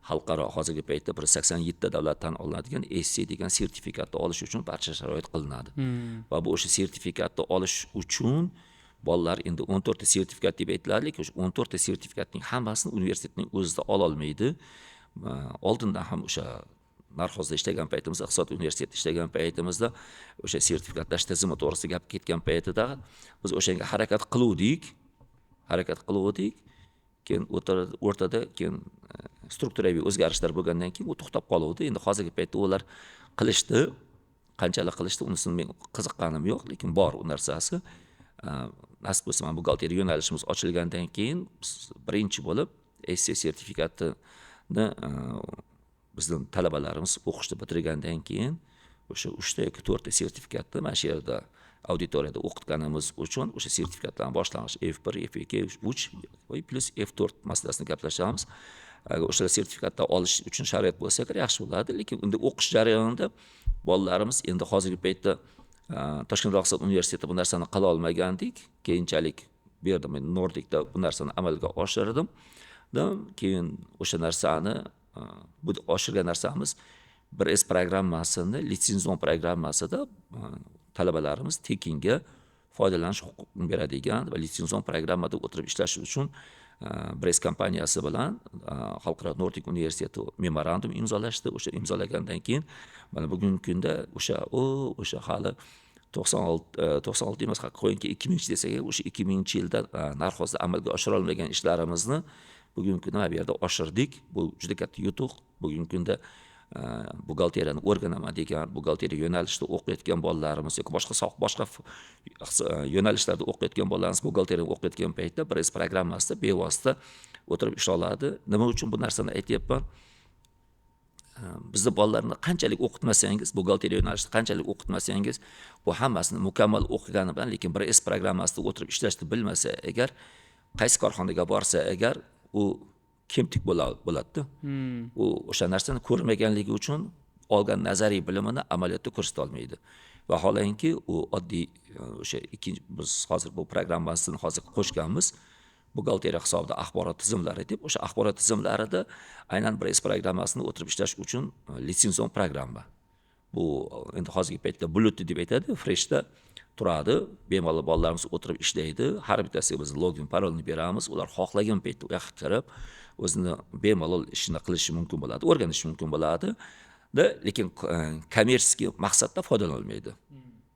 xalqaro hozirgi paytda bir 87 ta davlat tan olinadigan SC degan sertifikatni olish uchun barcha sharoit qilinadi. Va bu o'sha sertifikatni olish uchun bolalar endi 14 ta sertifikat deb aytiladi, lekin o'sha 14 ta sertifikatning hammasini universitetning o'zida ola olmaydi. Oldindan ham o'sha Narxozda ishlagan paytimizda, iqtisod universitetida ishlagan paytimizda o'sha sertifikatlash tizimi to'g'risida gap ketgan paytida biz o'shanga harakat qiluvdik. Harakat qiluvdik. Keyin o'rtada keyin strukturaviy o'zgarishlar bo'lgandan keyin u to'xtab qoluvdi. Endi hozirgi paytda ular qilishdi. Qanchalik qilishdi, unisini men qiziqqanim yo'q, lekin bor u narsasi. Nasib bo'lsa, mana buxgalteriya yo'nalishimiz ochilgandan keyin biz birinchi bo'lib SC sertifikatini bizni talabalarimiz o'qishni bitirgandan keyin o'sha uchta yoki to'rtta sertifikatni mana shu yerda auditoriyada o'qitganimiz uchun o'sha sertifikatlarni boshlang'ich F1, F2, F3 va plyus F4 masalasini gaplashamiz. Agar o'sha sertifikatni olish uchun sharoit bo'lsa agar, yaxshi bo'ladi. Lekin unda o'qish jarayonida bolalarimiz endi hozirgi paytda Toshkent iqtisod universiteti bu narsani qila olmagandik. Keyinchalik bu yerda men Nordikda bu narsani amalga oshirdim. Keyin o'sha narsani, bu oshirgan narsamiz 1С programmasini litsenzion programmasida talabalarimiz tekinga foydalanish huquqini beradigan va litsenzion programmada o'tirib ishlash uchun 1С kompaniyasi bilan Xalqaro Nordik universiteti memorandum imzolashdi. O'sha imzolagandan keyin mana bugungi kunda o'sha o'sha hali 96, 96 emas, qo'yingki, 2000 desak, o'sha 2000-yilda Narxozda amalga oshira olmagan ishlarimizni bugungi kunda mana bu yerda oshirdik. Bu juda katta yutuq. Bugungi kunda buxgalteriyani o'rganaman degan, buxgalteriya yo'nalishida o'qiyotgan bolalarimiz yoki boshqa boshqa yo'nalishlarda o'qiyotgan bolalarimiz buxgalteriyani o'qiyotgan paytda 1С programmasida bevosita o'tirib ishlay oladi. Nima uchun bu narsani aytyapman? Bizni bolalarni qanchalik o'qitmasangiz, buxgalteriya yo'nalishida qanchalik o'qitmasangiz, bu hammasini mukammal o'qigani bilan, lekin 1С programmasida o'tirib ishlashni bilmasa agar, qaysi korxonaga borsa agar, u kemtik bo'ladida. U o'sha narsani ko'rmaganligi uchun olgan nazariy bilimini amaliyotda ko'rsata olmaydi. Vaholanki u oddiy o'sha ikkinchi, biz hozir bu programmasini hozir qo'shganmiz, buxgalteriya hisobida axborot tizimlari deb. O'sha axborot tizimlarida aynan 1С programmasini o'tirib ishlash uchun litsenzion programma. Bu endi hozirgi paytda bulutli deb aytadi, freshda turadi, bemalol bolalarimiz o'tirib ishlaydi. Har bittasiga biz login, parolni beramiz, ular xohlagan paytda u yoqqa kirib, o'zini bemalol ishini qilishi mumkin bo'ladi, o'rganishi mumkin bo'ladi da. Lekin коммерческий maqsadda foydalanolmaydi,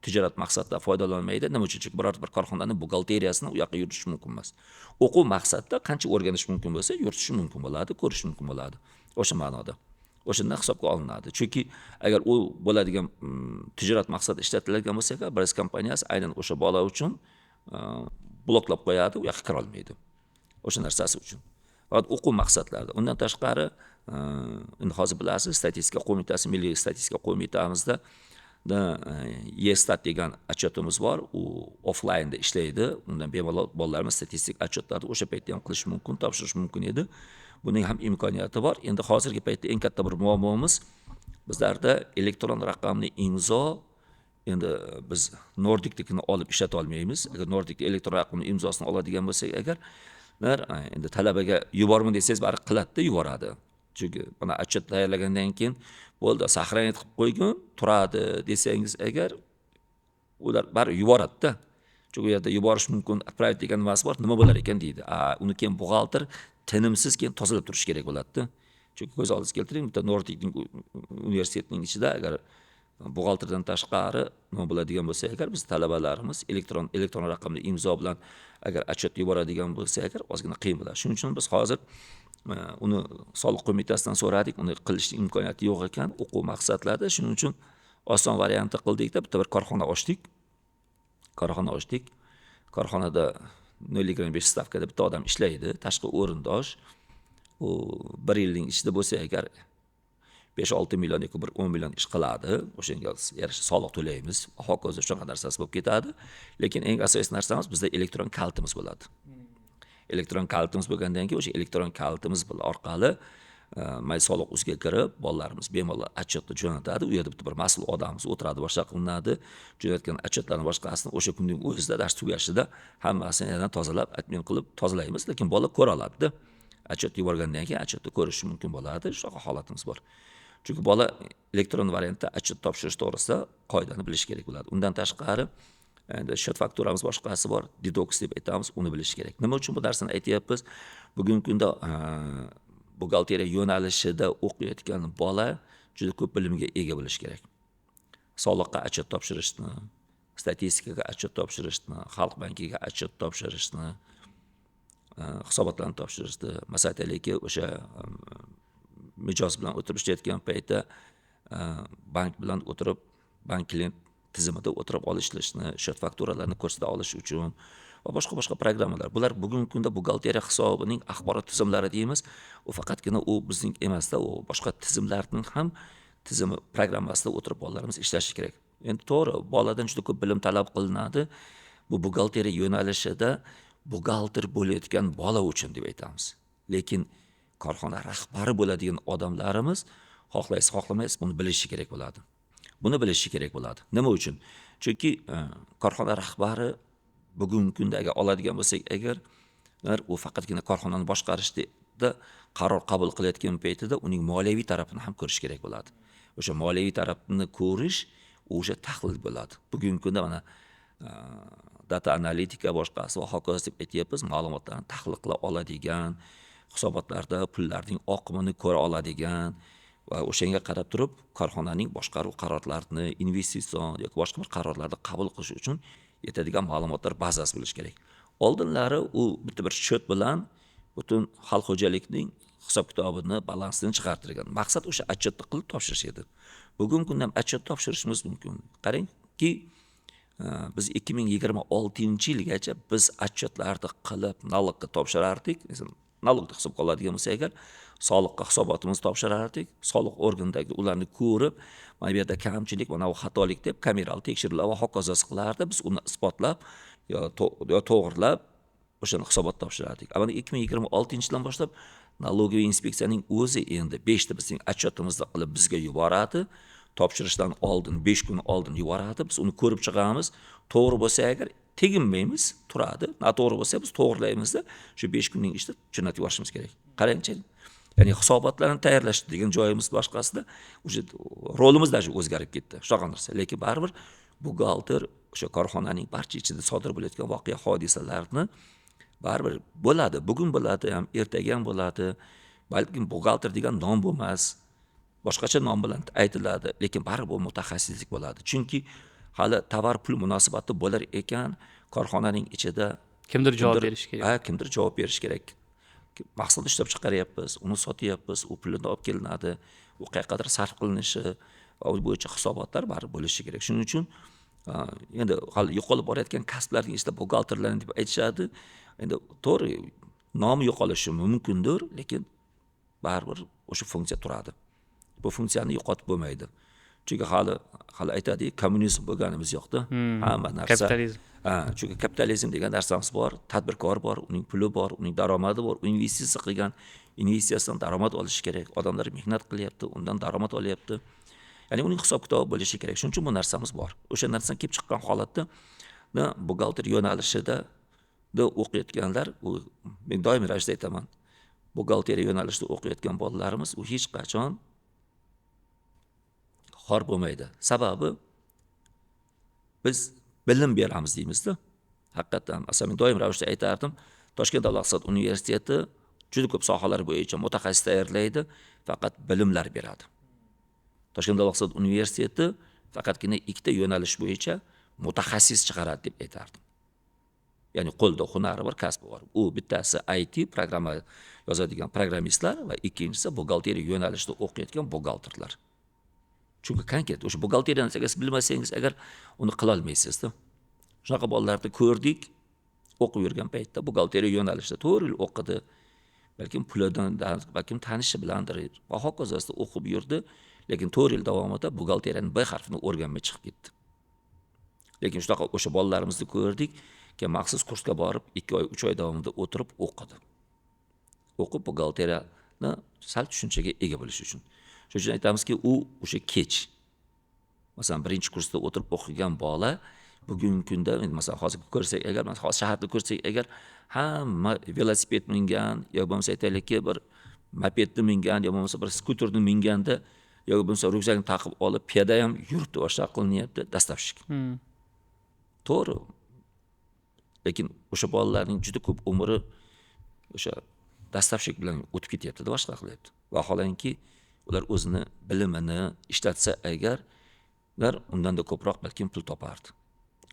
tijorat maqsadida foydalanolmaydi. Nima uchun? Chunki birorta bir korxonani buxgalteriyasini u yoqqa yuritish mumkin emas. O'quv maqsadida qancha o'rganish mumkin bo'lsa, yuritishi mumkin bo'ladi, ko'rish mumkin bo'ladi. O'sha ma'noda o'shanda hisobga olinadi. Chunki agar u bo'ladigan tijorat maqsadida ishlatiladigan bo'lsa agar, 1С kompaniyasi aynan o'sha bola uchun bloklab qo'yadi, u yoqqa kirolmaydi o'sha narsasi uchun. Faqat o'quv maqsadlarida. Undan tashqari, endi hozir bilasiz, statistika qo'mitasi, Milliy statistika qo'mitamizda eStat degan отчет imiz bor. U offlaynda ishlaydi. Undan bemalol bolalarimiz statistik отчет larni o'sha paytda ham qilish mumkin, topshirish mumkin edi. Buning ham imkoniyati bor. Endi hozirgi paytda eng katta bir muammomiz bizlarda elektron raqamli imzo. Endi biz Nordiknikini olib ishlata olmaymiz. Agar Nordikni elektron raqamli imzosini oladigan bo'lsak agar, endi talabaga yuborma desangiz, baribir qiladida, yuboradi. Chunki mana отчет tayyorlagandan keyin bo'ldi, сохранить qilib qo'ygin, turadi desangiz agar, ular baribir yuboradida. Chunki u yerda yuborish mumkin, отправить degan nimasi bor, nima bo'lar ekan deydi. A uni keyin buxgalter tinimsiz keyin tozalab turishi kerak bo'ladida. Chunki ko'z oldingizga keltiring, bitta Nordikning universitetining ichida agar buxgalterdan tashqari nima bo'ladigan bo'lsa agar, biz talabalarimiz elektron raqamli imzo bilan agar отчет yuboradigan bo'lsa agar, ozgina qiyin bo'ladi. Shuning uchun biz hozir uni soliq qo'mitasidan so'radik, uni qilishni imkoniyati yo'q ekan o'quv maqsadlarida. Shuning uchun oson variantni qildikda, bitta bir korxona ochdik. Korxona ochdik. Korxonada 0,25 stavkada bitta odam ishlaydi, tashqi o'rindosh. U bir yilning ichida bo'lsa agar, 5-6 million yoki bir 10 million ish qiladi, o'shanga yarasha soliq to'laymiz, hokazo, shunaqa narsasi bo'lib ketadi. Lekin eng asosiy narsamiz, bizda elektron kalitimiz bo'ladi. Elektron kalitimiz bo'lgandan keyin, o'sha elektron kalitimiz orqali My soliq uzga kirib, bolalarimiz bemalol отчет ni jo'natadi. U yerda bitta bir mas'ul odamimiz o'tiradi, boshqa qilinadi. Jo'natgan отчет larni boshqasini o'sha kunning o'zida, dars tugashida hammasini yana tozalab, отмен qilib tozalaymiz. Lekin bola ko'ra oladida, отчет yuborgandan keyin отчет ni ko'rishi mumkin bo'ladi. Shunaqa holatimiz bor. Chunki bola elektron variantda отчет topshirish to'g'risida qoidani bilishi kerak bo'ladi. Undan tashqari, endi счет fakturamiz, boshqasi bor, didoks deb aytamiz, uni bilish kerak. Nima uchun bu narsani aytyapmiz? Bugungi kunda buxgalteriya yo'nalishida o'qiyotgan bola juda ko'p bilimga ega bo'lishi kerak. Soliqqa отчет topshirishni, statistikaga отчет topshirishni, Xalq bankiga отчет topshirishni, hisobotlarni topshirishni. Masalan, aytaylikki, o'sha mijoz bilan o'tirib ishlayotgan paytda bank bilan o'tirib, bank klient tizimida o'tirib olishni, счет fakturalarni ko'rsata olish uchun va boshqa boshqa programmalar. Bular bugungi kunda buxgalteriya hisobining axborot tizimlari deymiz. U faqatgina u bizning emasda, u boshqa tizimlarning ham tizimi, programmasida o'tirib bolalarimiz ishlashi kerak. Endi to'g'ri, boladan juda ko'p bilim talab qilinadi. Bu buxgalteriya yo'nalishida buxgalter bo'layotgan bola uchun deb aytamiz. Lekin korxona rahbari bo'ladigan odamlarimiz, xohlaysiz xohlamaysiz, buni bilishi kerak bo'ladi. Buni bilishi kerak bo'ladi. Nima uchun? Chunki korxona rahbari bugungi kunda agar oladigan bo'lsak, agar u faqatgina korxonani boshqarishda qaror qabul qilayotgan paytida uning moliyaviy tarafini ham ko'rish kerak bo'ladi. O'sha moliyaviy tarafini ko'rish o'sha tahlil bo'ladi. Bugungi kunda mana data analitika boshqasi va hokazo deb aytyapmiz, ma'lumotlarni tahlil qila oladigan, hisobotlarda pullarning oqimini ko'ra oladigan va o'shanga qarab turib korxonaning boshqaruv qarorlarini, investitsion yoki boshqa bir qarorlarni qabul qilish uchun yetadigan ma'lumotlar bazasi bo'lishi kerak. Oldinlari u bitta bir счет bilan butun xalq xo'jalikning hisob kitobini, balansini chiqartirgan. Maqsad o'sha отчет ni qilib topshirish edi. Bugungi kunda ham отчет topshirishimiz mumkin. Qarangki, biz 2026-yilgacha biz отчет larni qilib налог ga topshirardik. Налог ni hisobga oladigan bo'lsak agar, soliqqa hisobotimizni topshirardik. Soliq organidagi ularni ko'rib, mana bu yerda kamchilik, mana bu xatolik deb kameral tekshiruvlar va hokazosi qilardi. Biz uni isbotlab yo to'g'irlab o'shani hisobot topshirardik. Mana 2026-yildan boshlab налоговый inspeksiyaning o'zi endi 5 ta bizning отчет imizni qilib bizga yuboradi. Topshirishdan oldin 5 kun oldin yuboradi. Biz uni ko'rib chiqamiz. To'g'ri bo'lsa agar teginmaymiz, turadi. Noto'g'ri bo'lsa biz to'g'rilaymizda, shu 5 kunning ichida jo'natib yuborishimiz kerak. Qarangchi, ya'ni hisobotlarni tayyorlash degan joyimiz boshqasida уже rolimiz даже o'zgarib ketdi. Shunaqa narsa. Lekin baribir buxgalter o'sha korxonaning barcha ichida sodir bo'layotgan voqea hodisalarni baribir bo'ladi. Bugun bo'ladi ham, ertaga ham bo'ladi. Balkim buxgalter degan nom bo'lmas, boshqacha nom bilan aytiladi, lekin baribir bu mutaxassislik bo'ladi. Chunki hali tovar pul munosabati bo'lar ekan, korxonaning ichida kimdir javob berishi kerak. Ha, kimdir javob berishi kerak. Mahsulot ishlab chiqaryapmiz, uni sotyapmiz, u pulini olib kelinadi, u qayoqqadir sarf qilinishi va u bo'yicha hisobotlar baribir bo'lishi kerak. Shuning uchun endi hali yo'qolib borayotgan kasblarning ichida buxgalterlarni deb aytishadi. Endi to'g'ri, nomi yo'qolishi mumkindir, lekin baribir o'sha funksiya turadi. Bu funksiyani yo'qotib bo'lmaydi. Chunki hali aytadi, kommunizm bo'lganimiz yo'qda. Hamma narsa kapitalizm. Ha, chunki kapitalizm degan narsamiz bor, tadbirkor bor, uning puli bor, uning daromadi bor, u investitsiya qilgan, investitsiyasidan daromad olishi kerak. Odamlar mehnat qilyapti, undan daromad olyapti. Ya'ni uning hisob kitobi bo'lishi kerak. Shuning uchun bu narsamiz bor. O'sha narsadan kelib chiqqan holatda buxgalter yo'nalishida o'qiyotganlar, u men doimiy ravishda aytaman, buxgalteriya yo'nalishida o'qiyotgan bolalarimiz u hech qachon xor bo'lmaydi. Sababi biz bilim beramiz deymizda. Haqiqatdan, masalan, men doim ravishda aytardim, Toshkent davlat iqtisod universiteti juda ko'p sohalar bo'yicha mutaxassis tayyorlaydi, faqat bilimlar beradi. Toshkent davlat iqtisod universiteti faqatgina ikkita yo'nalish bo'yicha mutaxassis chiqaradi deb aytardim. Ya'ni qo'lda hunari bor, kasbi bor. U bittasi IT programma yozadigan programmistlar va ikkinchisi buxgalteriya yo'nalishida o'qiyotgan buxgalterlar. Chunki konkret o'sha buxgalteriyani agar bilmasangiz agar uni qila olmaysizda. Shunaqa bolalarni ko'rdik, o'qib yurgan paytda buxgalteriya yo'nalishida 4 yil o'qidi. Balkim pulidan, balkim tanishi bilandir va hokazosida o'qib yurdi, lekin 4 yil davomida buxgalteriyaning B harfini o'rganmay chiqib ketdi. Lekin shunaqa o'sha bolalarimizni ko'rdik, keyin maxsus kursga borib 2 oy, 3 oy davomida o'tirib o'qidi. O'qib buxgalteriyani sal tushunchaga ega bo'lish uchun. Shuning uchun aytamizki, u o'sha kech. Masalan, birinchi kursda o'tirib o'qigan bola bugungi kunda, masalan, hozir ko'rsak agar, masalan, hozir shaharda ko'rsak agar, hamma velosiped mingan yo bo'lmasa aytaylikki bir mopedni mingan yo bo'lmasa bir skuterni minganda yo bo'lmasa ryukzakni taqib olib piyoda ham yuribdi, boshqa qilinyapti, доставщик. To'g'ri. Lekin o'sha bolalarning juda ko'p umri o'sha доставщик bilan o'tib ketyapti-da, boshqa qilyapti. Vaholanki ular o'zini bilimini ishlatsa agar, ular undanda ko'proq balkim pul topardi.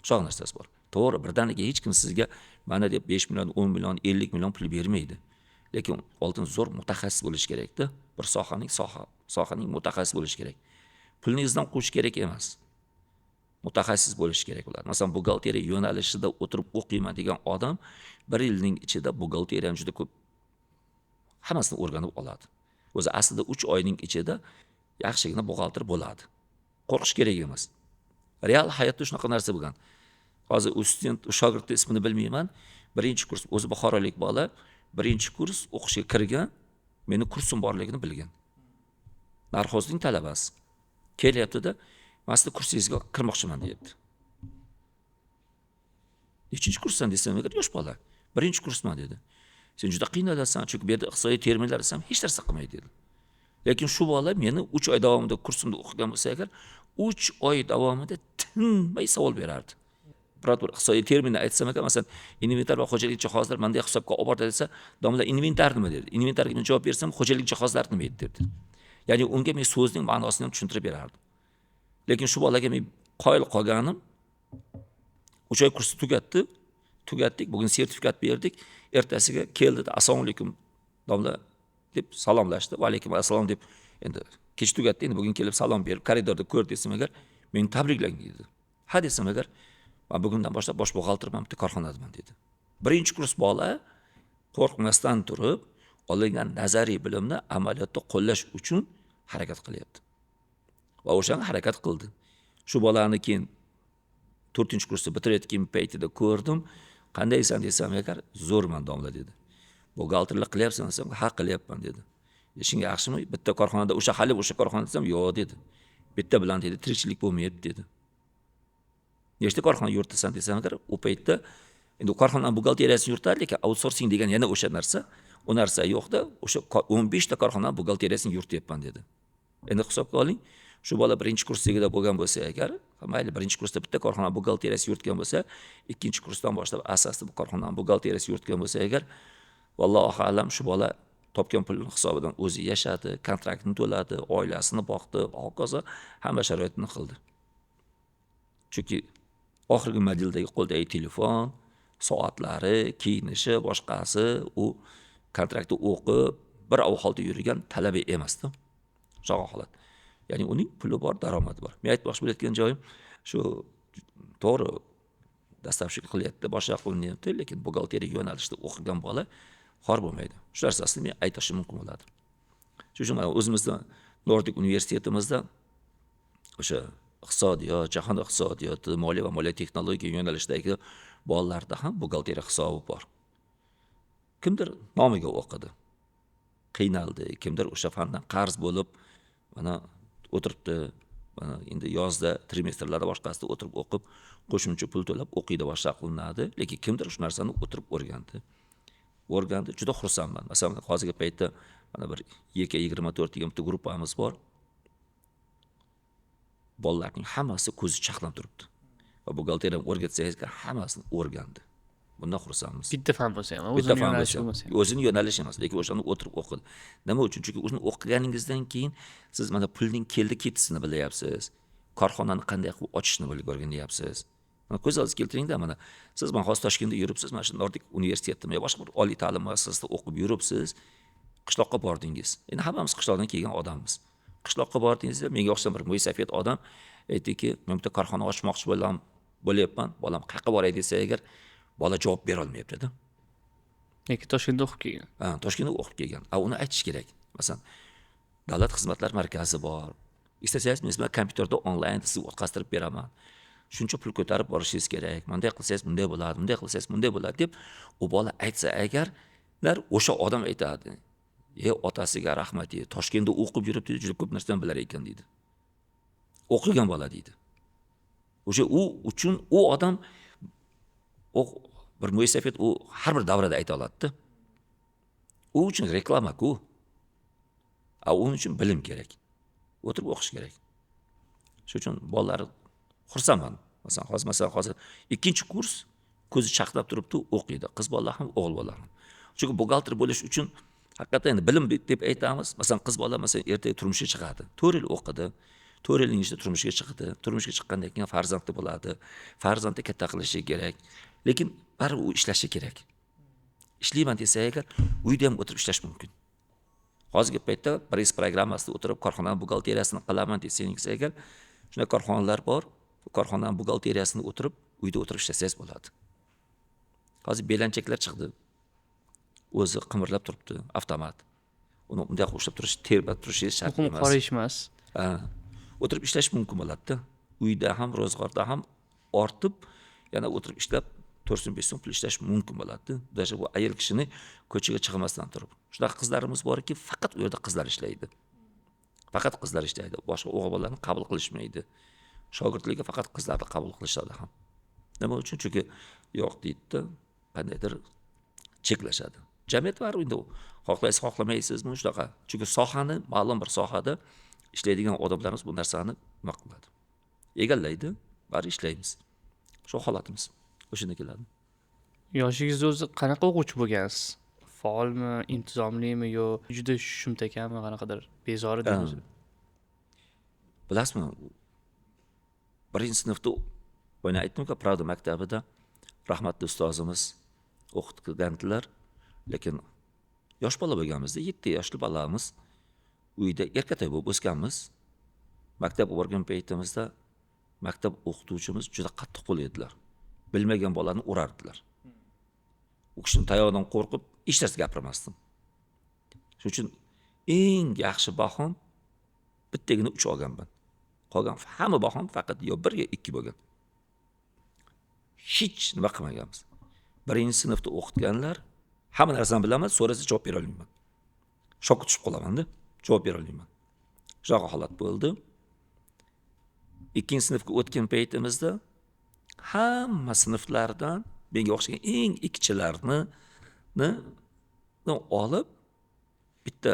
Shunaqa narsasi bor. To'g'ri, birdaniga hech kim sizga mana deb 5 million, 10 million, 50 million pul bermaydi. Lekin oldin zo'r mutaxassis bo'lish kerakda. Bir sohaning mutaxassis bo'lish kerak. Pulni izidan quvish kerak emas. Mutaxassis bo'lishi kerak ular. Masalan, buxgalteriya yo'nalishida o'tirib o'qiyman degan odam bir yilning ichida buxgalteriyani juda ko'p hammasini o'rganib oladi. O'zi aslida 3 oyning ichida yaxshigina buxgalter bo'ladi. Qo'rqish kerak emas. Real hayotda shunaqa narsa bo'lgan. Hozir u student, u shogirdni ismini bilmayman. Birinchi kurs, o'zi buxorolik bola, birinchi kurs o'qishga kirgan, meni kursim borligini bilgan. Narxozning talabasi. Kelyapti-da, "Men sizni kursingizga kirmoqchiman" deyapti. Nechinchi kursdan desam, agar yosh bola, birinchi kursman dedi. Sen juda qiynalasan, chunki bu yerda iqtisodiy terminlar desam hech narsa qilmaydi dedi. Lekin shu bola meni 3 oy davomida kursimda o'qigan bo'lsa agar, 3 oy davomida tinmay savol berardi. Biror bir iqtisodiy terminni aytsam agar, masalan, inventar va xo'jalik jihozlar manday hisobga olib bordi desa, domla inventar nima dedi? Inventarga men javob bersam, xo'jalik jihozlar nima edi dedi. Ya'ni unga men so'zning ma'nosini ham tushuntirib berardim. Lekin shu bolaga men qoyil qolganim, 3 oy kursni tugatdi. Tugatdik, bugun sertifikat berdik. Ertasiga keldida, "Assalomu alaykum, domla" deb salomlashdi. Va alaykum assalom deb, endi kech tugatdi, endi bugun kelib salom berib, koridorda ko'rdi desam agar, meni tabriklang dedi. Ha desam agar, "Men bugundan boshlab bosh buxgalterman, bitta korxonadaman" dedi. Birinchi kurs bola qo'rqmasdan turib, olingan nazariy bilimni amaliyotda qo'llash uchun harakat qilyapti. Va o'shani harakat qildi. Shu bolani keyin 4-kursni bitirayotgan paytida ko'rdim. Qandaysan desam agar, "Zo'rman, domla" dedi. Buxgalterlik qilyapsan desam, "Ha, qilyapman" dedi. Ishing yaxshimi? Bitta korxonada o'sha hali o'sha korxonada desam, "Yo'q" dedi. Bitta bilan dedi, tirikchilik bo'lmayapti dedi. Nechta korxona yuritasan desam agar, u paytda endi korxona buxgalteriyasini yuritardi, lekin outsourcing degan yana o'sha narsa, u narsa yo'qda, o'sha 15 ta korxona buxgalteriyasini yurityapman dedi. Endi hisobga oling, shu bola birinchi kursligida bo'lgan bo'lsa agar, mayli birinchi kursda bitta korxona buxgalteriyasi yuritgan bo'lsa, ikkinchi kursdan boshlab asosda bu korxonani buxgalteriyasi yuritgan bo'lsa agar, vallohu alam, shu bola topgan pulini hisobidan o'zi yashadi, kontraktini to'ladi, oilasini boqdi, hokazo hamma sharoitini qildi. Chunki oxirgi modeldagi qo'ldagi telefon, soatlari, kiyinishi, boshqasi, u kontraktni o'qib, bir ahvolda yurgan talaba emasda. Shunaqa holat. Ya'ni uning puli bor, daromadi bor. Men aytmoqchi bo'layotgan joyim shu, to'g'ri доставщик qilyapti, boshqa qilinyapti, lekin buxgalteriya yo'nalishida o'qigan bola xor bo'lmaydi. Shu narsasini men aytishim mumkin bo'ladi. Shuning uchun mana o'zimizda Nordic universitetimizda o'sha iqtisodiyot, jahon iqtisodiyoti, moliya va moliya texnologiya yo'nalishidagi bolalarda ham buxgalteriya hisobi bor. Kimdir nomiga o'qidi, qiynaldi, kimdir o'sha fandan qarz bo'lib mana o'tiribdi. Mana endi yozda trimestrlarda boshqasida o'tirib o'qib, qo'shimcha pul to'lab o'qiydi, boshqa qilinadi, lekin kimdir shu narsani o'tirib o'rgandi. O'rgandi, juda xursandman. Masalan, hozirgi paytda mana bir YK24 degan bitta gruppamiz bor. Bolalarning hammasi ko'zi chaqnab turibdi. Va buxgalteriyani o'rgatsangiz, hammasini o'rgandi. Bundan xursandmiz. Bitta fan bo'lsa ham, bitta o'zini fan yo'nalishi bo'lsa ham, bo'lmasa ham. O'zini yo'nalishi emas, lekin o'shani o'tirib o'qidi. Nima uchun? Chunki uni o'qiganingizdan keyin siz mana pulning keldi ketisini bilyapsiz. Korxonani qanday qilib ochishni bilib o'rganyapsiz. Mana ko'z oldingizga keltiringda, mana siz mana hozir Toshkentda yuribsiz, mana shu Nordic universitetida yo boshqa bir oliy ta'lim muassasasida o'qib yuribsiz, qishloqqa bordingiz. Endi hammamiz qishloqdan kelgan odammiz. Qishloqqa bordingizda menga o'xshagan bir mo'ysafid odam aytdiki, men bitta korxona ochmoqchi bo'lyapman, bolam qayerqa boray desa agar, bola javob bera olmayapti-da. Lekin Toshkentda o'qib kelgan. Ha, Toshkentda o'qib kelgan. A uni aytish kerak. Masalan, davlat xizmatlar markazi bor. Istasangiz, men sizga kompyuterda onlayn sizni o'tkaztirib beraman. Shuncha pul ko'tarib borishingiz kerak. Bunday qilsangiz bunday bo'ladi, bunday qilsangiz bunday bo'ladi deb u bola aytsa agar, o'sha odam aytadi. E, otasiga rahmat, deydi. Toshkentda o'qib yuribdi, juda ko'p narsani bilar ekan deydi. O'qigan bola deydi. O'sha u uchun u odam bir mo'ysafid u har bir davrada ayta oladida. U uchun reklama-ku. A uning uchun bilim kerak. O'tirib o'qish kerak. Shuning uchun bolalar xursandman. Masalan, hozir, masalan, hozir ikkinchi kurs ko'zi chaqnab turibdi, o'qiydi. Qiz bolalar ham, o'g'il bolalar ham. Chunki buxgalter bo'lish uchun haqiqatdan endi bilim deb aytamiz. Masalan, qiz bola masalan ertaga turmushga chiqadi. 4 yil o'qidi. 4 yilning ichida turmushga chiqdi. Turmushga chiqqandan keyin farzandli bo'ladi. Farzandni katta qilishi kerak. Lekin baribir u ishlashi kerak. Ishlayman desa agar, uyda ham o'tirib ishlash mumkin. Hozirgi paytda press programmasida o'tirib korxona buxgalteriyasini qilaman desangiz agar, shunday korxonalar bor, Korxonani buxgalteriyasini o'tirib, uyda o'tirib ishlasangiz bo'ladi. Hozir belanchaklar chiqdi, o'zi qimirlab turibdi, avtomat. Uni bunday ushlab turish, terbat turishingiz shart Muhimi emas. qora ish emas. Ha, o'tirib ishlash mumkin bo'ladida. Uyda ham, ro'zg'orda ham ortib, yana o'tirib ishlab 4 so'm, 5 so'm pul ishlash mumkin bo'ladi. Даже bu ayol kishini ko'chaga chiqmasdan turib. Shunaqa qizlarimiz borki, faqat u yerda qizlar ishlaydi. Faqat qizlar ishlaydi. Boshqa o'g'il bolalarni qabul qilishmaydi. Shogirdlikka faqat qizlarni qabul qilishadi ham. Nima uchun? Chunki yo'q deydida, qandaydir cheklashadi. Jamiyat baribir endi xohlaysiz, xohlamaysizmi shunaqa. Chunki sohani, ma'lum bir sohada ishlaydigan odamlarimiz bu narsani nima qiladi? Egallaydi, bari ishlaymiz. Shu holatimiz. O'shanda keladi. Yoshligingizda o'zi qanaqa o'quvchi bo'lgansiz? Faolmi, intizomlimi yo juda shumtakami, qanaqadir bezori deymiz? Bilasizmi, birinchi sinfda boya aytdimku, Pravda maktabida rahmatli ustozimiz o'qitgandilar, lekin yosh bola bo'lganmizda, 7 yoshli bolamiz, uyda erkatoy bo'lib o'sganmiz. Maktabga borgan paytimizda maktab o'qituvchimiz juda qattiqqo'l edilar. Bilmagan bolani urardilar. U kishini tayog'idan qo'rqib hech narsa gapirmasdim. Shuning uchun eng yaxshi bahom bittagina 3 olganman. Qolgan hamma bahom faqat yo 1 yo 2 bo'lgan. Hech nima qilmaganmiz. Birinchi sinfda o'qitganlar, hamma narsani bilaman, so'rasa javob bera olmayman. Shokka tushib qolamanda, javob bera olmayman. Shunaqa holat bo'ldi. Ikkinchi sinfga o'tgan paytimizda hamma sinflardan menga o'xshagan eng ikkichilarni olib bitta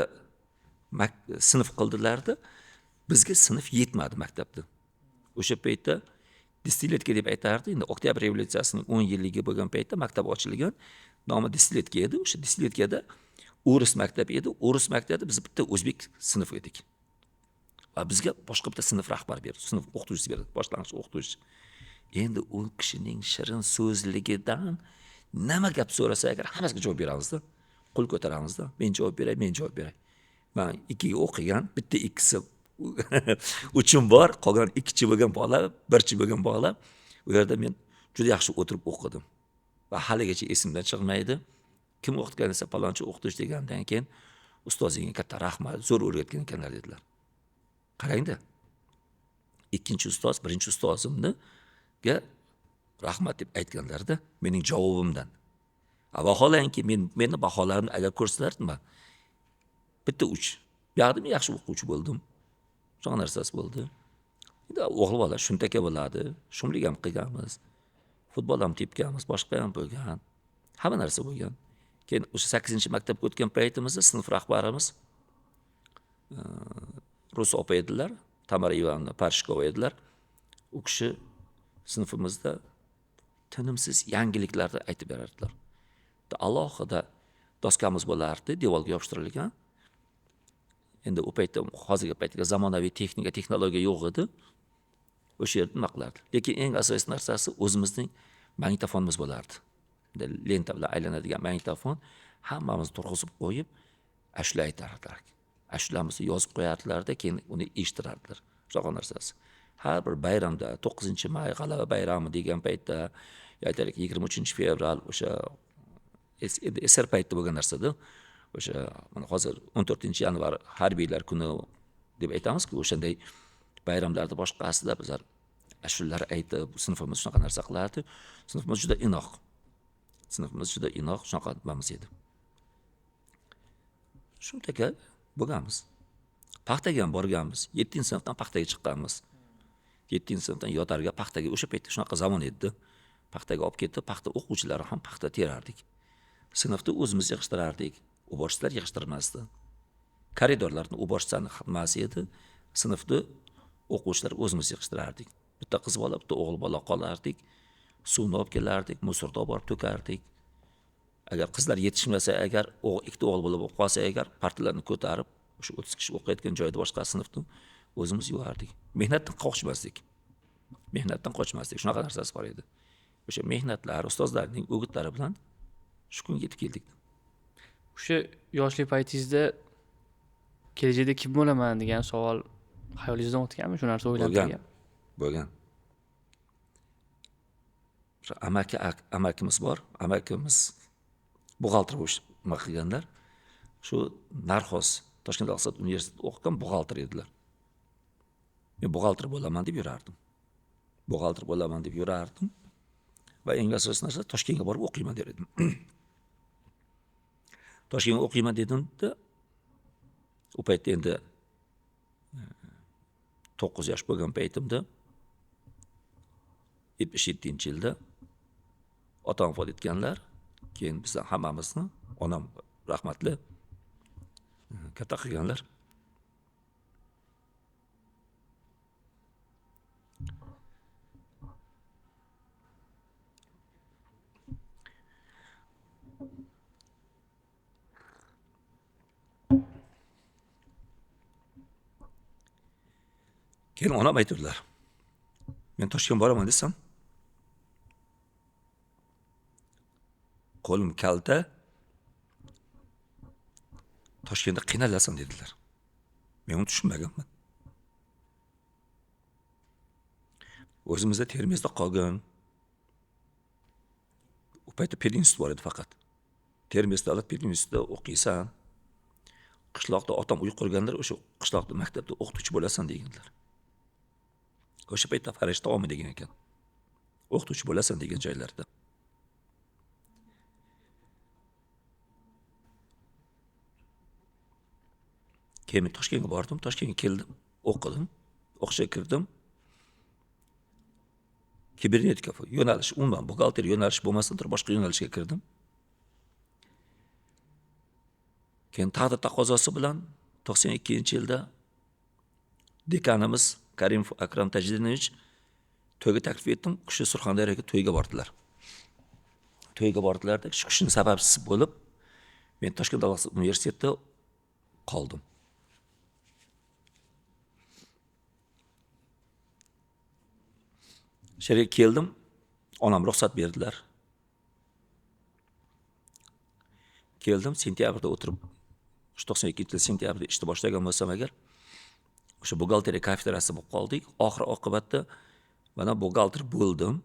sinf qildilarda, bizga sinf yetmadi maktabda. O'sha paytda десятилетка deb aytardi. Endi Oktyabr revolyutsiyasining 10 yilligi bo'lgan paytda maktab ochilgan. Nomi десятилетка edi. O'sha десятилетка da o'ris maktabi edi. O'ris maktabida biz bitta o'zbek sinfi edik. Va bizga boshqa bitta sinf rahbari berdi, sinf o'qituvchisi berdi, boshlang'ich o'qituvchi. Endi u kishining shirin so'zligidan nima gap so'rasa agar hammasiga javob beramizda. Qo'l ko'taramizda. Men javob beray, men javob beray. Man 2ga o'qigan, bitta ikkisi uchim bor, qolgan ikkichi bo'lgan bola, birchi bo'lgan bola. U yerda men juda yaxshi o'tirib o'qidim. Va haligacha esimdan chiqmaydi. Kim o'qitgan desa, palonchi o'qituvchi degandan keyin ustozingga katta rahmat, zo'r o'rgatgan ekanlar dedilar. Qarangda. Ikkinchi ustoz birinchi ustozimniga rahmat deb aytganlarda mening javobimdan. Vaholanki meni baholarimni agar ko'rsalar nima? Bitta 3. Bu yoqda men yaxshi o'quvchi bo'ldim. Shunaqa narsasi bo'ldi. Endi o'g'il bola shumtaka bo'ladi, shumlik ham qilganmiz. Futbol ham tepganmiz, boshqa ham bo'lgan. Hamma narsa bo'lgan. Keyin o'sha 8-maktabga o'tgan paytimizda sinf rahbarimiz rus opa edilar, Tamara Ivanovna Parshikova edilar. U kishi sinfimizda tinimsiz yangiliklarni aytib berardilar. Alohida doskamiz bo'lardi, devorga yopishtirilgan. Endi u paytda hozirgi paytdagi zamonaviy texnika, texnologiya yo'q edi. O'sha yerda nima qilardi. Lekin eng asosiy narsasi o'zimizning magnitofonimiz bo'lardi. Lenta bilan aylanadigan magnitofon, hammamizni turg'izib qo'yib, ashula aytardilar. Ashulamizni yozib qo'yardilarda, keyin uni eshittirardilar. Shunaqa narsasi. Har bir bayramda, 9-may g'alaba bayrami degan paytda, aytaylik 23 fevral, o'sha SSR paytida bo'lgan narsada. O'sha mana hozir 14 yanvar harbiylar kuni deb aytamizku, o'shanday bayramlarda boshqasida bizlar ashulalar aytib, sinfimiz shunaqa narsa qilardi. Sinfimiz juda inoq. Sinfimiz juda inoq, shunaqa nimamiz edi. Shundaqa bo'lganmiz. Paxtaga ham borganmiz. 7-sinfdan paxtaga chiqqanmiz. 7-sinfdan yotarga paxtaga, o'sha paytda shunaqa zamon edi. Paxtaga olib ketdi, paxta o'quvchilari ham paxta terardik. Sinfda o'zimiz yig'ishtirardik. Уборщица lar yig'ishtirmasdi. Koridorlarni уборщица ni nimasi edi. Sinfda o'quvchilar o'zimiz yig'ishtirardik. Bitta qiz bola, bitta o'g'il bola qolardik. Suvni olib kelardik, мусор ni olib borib to'kardik. Agar qizlar yetishmasa, agar ikkita o'g'il bola bo'lib qolsa agar partalarni ko'tarib, o'sha 30 kishi o'qiyotgan joyda boshqa sinfni o'zimiz yuvardik. Mehnatdan qochmasdik. Mehnatdan qochmasdik. Shunaqa narsasi bor edi. O'sha mehnatlar, ustozlarning o'gitlari bilan shu kunga yetib keldik. O'sha yoshlik paytingizda kelajakda kim bo'laman degan savol xayolingizdan o'tganmi? Shu narsa Bo'lgan. o'ylantirgan? Bo'lgan. O'sha amakimiz bor, amakimiz buxgalter bo'lib nima qilganlar. Shu Narxoz Toshkent iqtisodiyot universitetida o'qigan buxgalter edilar. Men buxgalter bo'laman deb yurardim. Buxgalter bo'laman deb yurardim. Va eng asosiy narsa Toshkentga borib o'qiyman der edim. Toshkentga o'qiyman dedimda, u paytda endi 9 yosh bo'lgan paytimda 77-yilda otam vafot etganlar. Keyin bizni hammamizni onam rahmatli katta qilganlar. Keyin onam aytdilar. Men Toshkentga boraman desam, qo'lim kalta, Toshkentda qiynalasan dedilar. Men uni tushunmaganman. O'zimizda Termizda qolgan. U paytda pedinstitut bor edi faqat. Termiz davlat pedinstitutida o'qiysan. Qishloqda otam uy qurganlar, o'sha qishloqda maktabda o'qituvchi bo'lasan deganlar. O'sha paytda farishta omi degan ekan. O'qituvchi bo'lasan degan joylarda. Keyin men Toshkentga bordim, Toshkentga keldim, o'qidim, o'qishga kirdim. Kibernetika yo'nalish, umuman buxgalter yo'nalishi bo'lmasdan turib boshqa yo'nalishga kirdim. Keyin taqdir taqozosi bilan 92-yilda dekanimiz Karimov Akram Tajdinovich to'yga taklif etdim. U kishi Surxondaryoga to'yga bordilar. To'yga bordilar-da, shu kishining sababchisi bo'lib men Toshkent davlat universitetida qoldim. Shu yerga keldim, onam ruxsat berdilar. Keldim, sentyabrda o'tirib, shu 92-yil sentyabrda ishni boshlagan bo'lsam agar, o'sha buxgalteriya kafedrasi bo'lib qoldik. Oxir oqibatda mana buxgalter bo'ldim.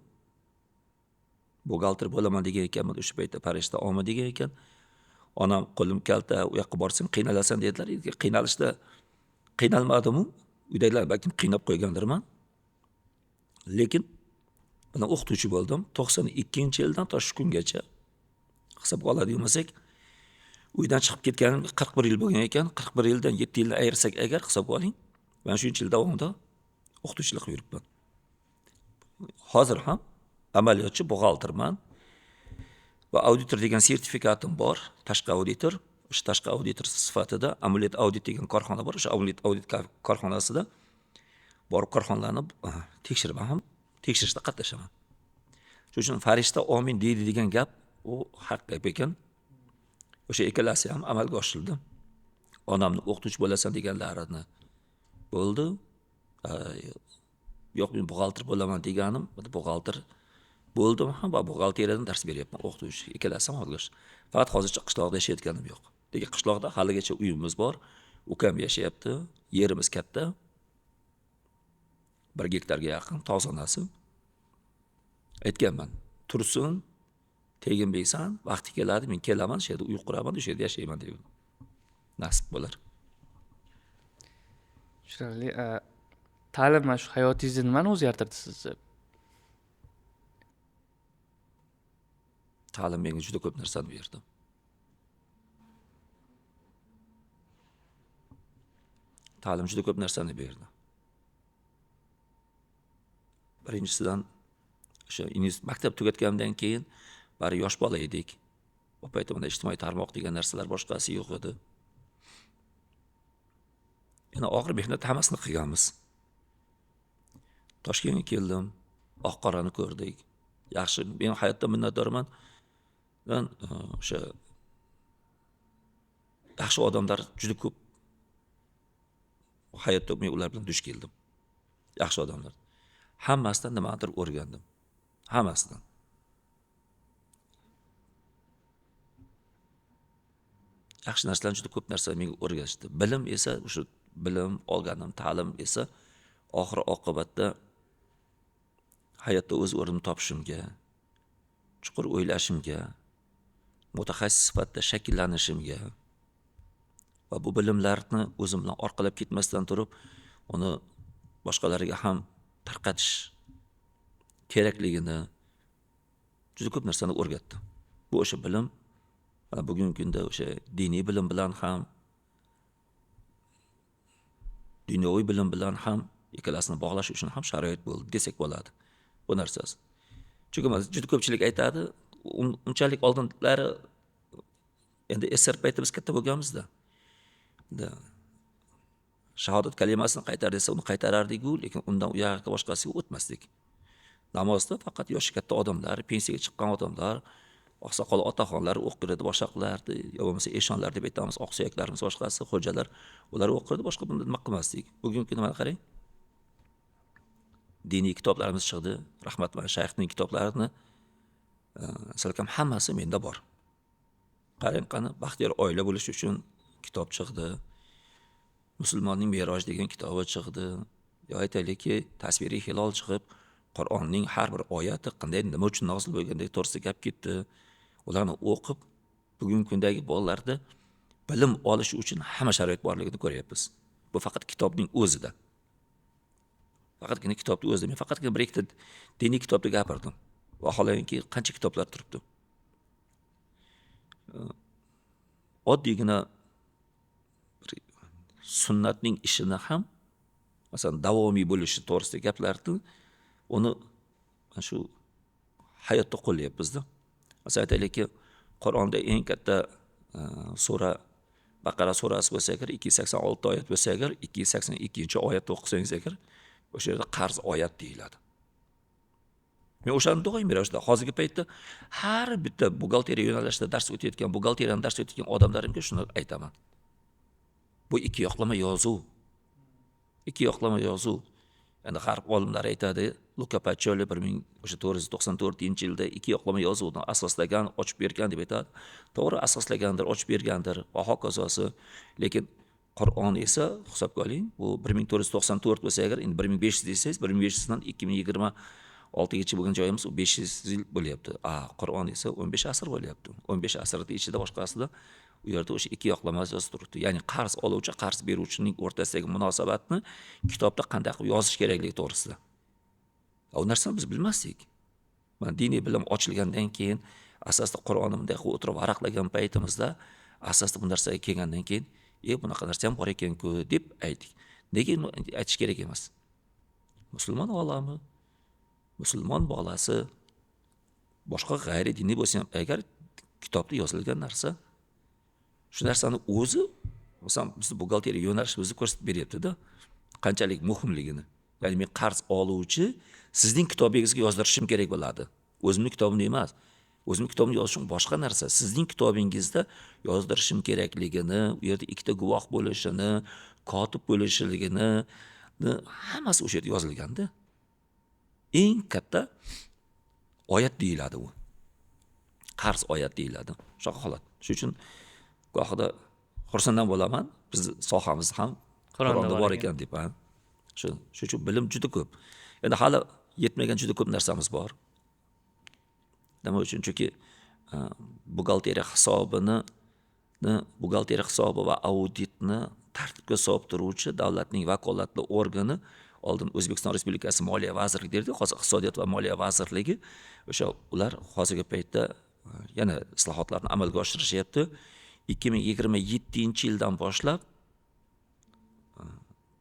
Buxgalter bo'laman degan ekanman o'sha paytda, farishta olma degan ekan. Onam qo'lim kalta, u yoqqa borsang qiynalasan dedilar. Qiynalishda qiynalmadim-u, uydagilar balkim qiynab qo'ygandirman. Lekin mana o'qituvchi bo'ldim. 92-yildan to shu kungacha hisobga oladigan bo'lsak, uydan chiqib ketganim 41 yil bo'lgan ekan. 41 yildan 7 yilni ayirsak agar hisobga oling, mana shuncha yil davomida o'qituvchilik qilib yuribman. Hozir ham amaliyotchi buxgalterman va auditor degan sertifikatim bor, tashqi auditor. O'sha tashqi auditor sifatida Amulet Audit degan korxona bor. O'sha Amulet Audit korxonasida borib korxonalarni tekshiraman ham, tekshirishda qatnashaman. Shuning uchun farishta omin deydi degan gap u haq gap ekan. O'sha ikkalasi ham amalga oshirildi. Onamni o'qituvchi bo'lasan deganlarini bo'ldi. Yo'q, men buxgalter bo'laman deganim, buxgalter bo'ldim ham va buxgalteriyadan dars beryapman, o'qituvchi. Ikkalasi ham amalga oshdi. Faqat hozircha qishloqda yashayotganim yo'q. Lekin qishloqda haligacha uyimiz bor, ukam yashayapti, yerimiz katta. 1 gektarga yaqin tog' zonasi. Aytganman, tursin, tegin beysan, vaqti keladi, men kelaman, o'sha yerda uy quraman, o'sha yerda yashayman dedim. Nasib bo'lar. Chiroyli. Ta'lim mana shu hayotingizni nimani o'zgartirdi sizni? Ta'lim menga juda ko'p narsani berdi. Ta'lim juda ko'p narsani berdi. Birinchisidan o'sha maktab tugatganimdan keyin bari yosh bola edik. O paytda mana ijtimoiy tarmoq degan narsalar boshqasi yo'q edi. Yana og'ir mehnat hammasini qilganmiz. Toshkentga keldim, oq qorani ko'rdik. Yaxshi, men hayotda minnatdorman. Ben o'sha yaxshi odamlar juda ko'p hayotda men ular bilan duch keldim. Yaxshi odamlar. Hammasidan nimadir o'rgandim. Hammasidan. Yaxshi narsalarni juda ko'p narsa menga o'rgatishdi. Bilim esa o'sha bilim olganim, ta'lim esa oxir oqibatda hayotda o'z o'rnimni topishimga, chuqur o'ylashimga, mutaxassis sifatida shakllanishimga va bu bilimlarni o'zim bilan orqalab ketmasdan turib, uni boshqalarga ham tarqatish kerakligini, juda ko'p narsani o'rgatdi. Bu o'sha bilim bugungi kunda o'sha diniy bilim bilan ham, dunyoviy bilim bilan ham ikkalasini bog'lash uchun ham sharoit bo'ldi desak bo'ladi bu narsasi. Chunki juda ko'pchilik aytadi, unchalik oldinlari endi SSR payti biz katta bo'lganmizda. Shahodat kalimasini qaytar desa uni qaytarardik-u, lekin undan u yoqqa boshqasiga o'tmasdik. Namozda faqat yoshi katta odamlar, pensiyaga chiqqan odamlar, oqsoqol otaxonlar o'qirdi, boshqa qilardi, yo bo'lmasa eshonlar deb aytamiz, oqsuyaklarimiz boshqasi, xo'jalar, ular o'qirdi, boshqa bunda nima qilmasdik. Bugungi kunda mana qarang. Diniy kitoblarimiz chiqdi. Rahmat mana shayxning kitoblarini salkam hammasi menda bor. Qarang, qani baxtiyor oila bo'lish uchun kitob chiqdi. Musulmonning meroj degan kitobi chiqdi. Yo aytaylikki, tasviriy hilol chiqib, Qur'onning har bir oyati qanday, nima uchun nozil bo'lgandek to'g'risida gap ketdi. Ularni o'qib, bugungi kundagi bolalarda bilim olish uchun hamma sharoit borligini ko'ryapmiz. Bu faqat kitobning o'zida. Faqatgina kitobning o'zida. Men faqatgina bir ikkita diniy kitobda gapirdim. Vaholanki qancha kitoblar turibdi. Oddiygina bir sunnatning ishini ham, masalan, davomiy bo'lishi to'g'risida gaplarni uni mana shu hayotda qo'llayapmiz-da. Masalan, aytaylikki, Qur'onda eng katta sura Baqara surasi bo'lsa agar 286 oyat bo'lsa agar 282-oyatni o'qisangiz agar o'sha yerda qarz oyat deyiladi. Men o'shani doim ravishda hozirgi paytda har bitta buxgalteriya yo'nalishida dars o'tayotgan, buxgalteriyani dars o'tayotgan odamlarimga shuni aytaman. Bu ikki yoqlama yozuv. Ikki yoqlama yozuv. Endi g'arb olimlari aytadi, Luka Pacioli 1494-yilda ikki yoqlama yozuvni asoslagan, ochib bergan deb aytadi. To'g'ri, asoslagandir, ochib bergandir va hokazosi. Lekin Qur'on esa hisobga oling, bu 1494 bo'lsa agar, endi 1500 desangiz, 1500 dan 2026 gacha bo'lgan joyimiz u 500 yil bo'lyapti. Qur'on esa 15 asr bo'lyapti. 15 asrning ichida boshqasida u yerda o'sha ikki yoqlama yozib turibdi. Ya'ni qarz oluvchi, qarz beruvchining o'rtasidagi munosabatni kitobda qanday qilib yozish kerakligi to'g'risida. U narsani biz bilmasdik. Mana diniy bilim ochilgandan keyin, asosda Qur'onni bunday qilib o'tirib varaqlagan paytimizda, asosda bu narsaga kelgandan keyin, bunaqa narsa ham bor ekan-ku deb aytdik. Nega aytish kerak emas? Musulmon olami, musulmon bolasi, boshqa g'ayri diniy bo'lsa ham, agar kitobda yozilgan narsa, shu narsani o'zi, masalan, bizni buxgalteriya yo'nalishimizni ko'rsatib beryapti-da, qanchalik muhimligini. Ya'ni men qarz oluvchi sizning kitobingizga yozdirishim kerak bo'ladi. O'zimning kitobimni emas. O'zimning kitobimni yozishim boshqa narsa. Sizning kitobingizda yozdirishim kerakligini, u yerda ikkita guvoh bo'lishini, kotib bo'lishligini, hammasi o'sha yerda yozilganda. Eng katta oyat deyiladi u. Qarz oyat deyiladi. Shunaqa holat. Shuning uchun gohida xursanddan bo'laman, bizni sohamiz ham Qur'onda bor ekan deb. Shu uchun bilim juda ko'p. Endi hali yetmagan juda ko'p narsamiz bor. Nima uchun? Chunki buxgalteriya hisobini, buxgalteriya hisobi va auditni tartibga solib turuvchi davlatning vakolatli organi oldin O'zbekiston Respublikasi Moliya vazirligi derdi, hozir Iqtisodiyot va Moliya vazirligi. O'sha ular hozirgi paytda yana islohotlarni amalga oshirishyapti. 2027-yildan boshlab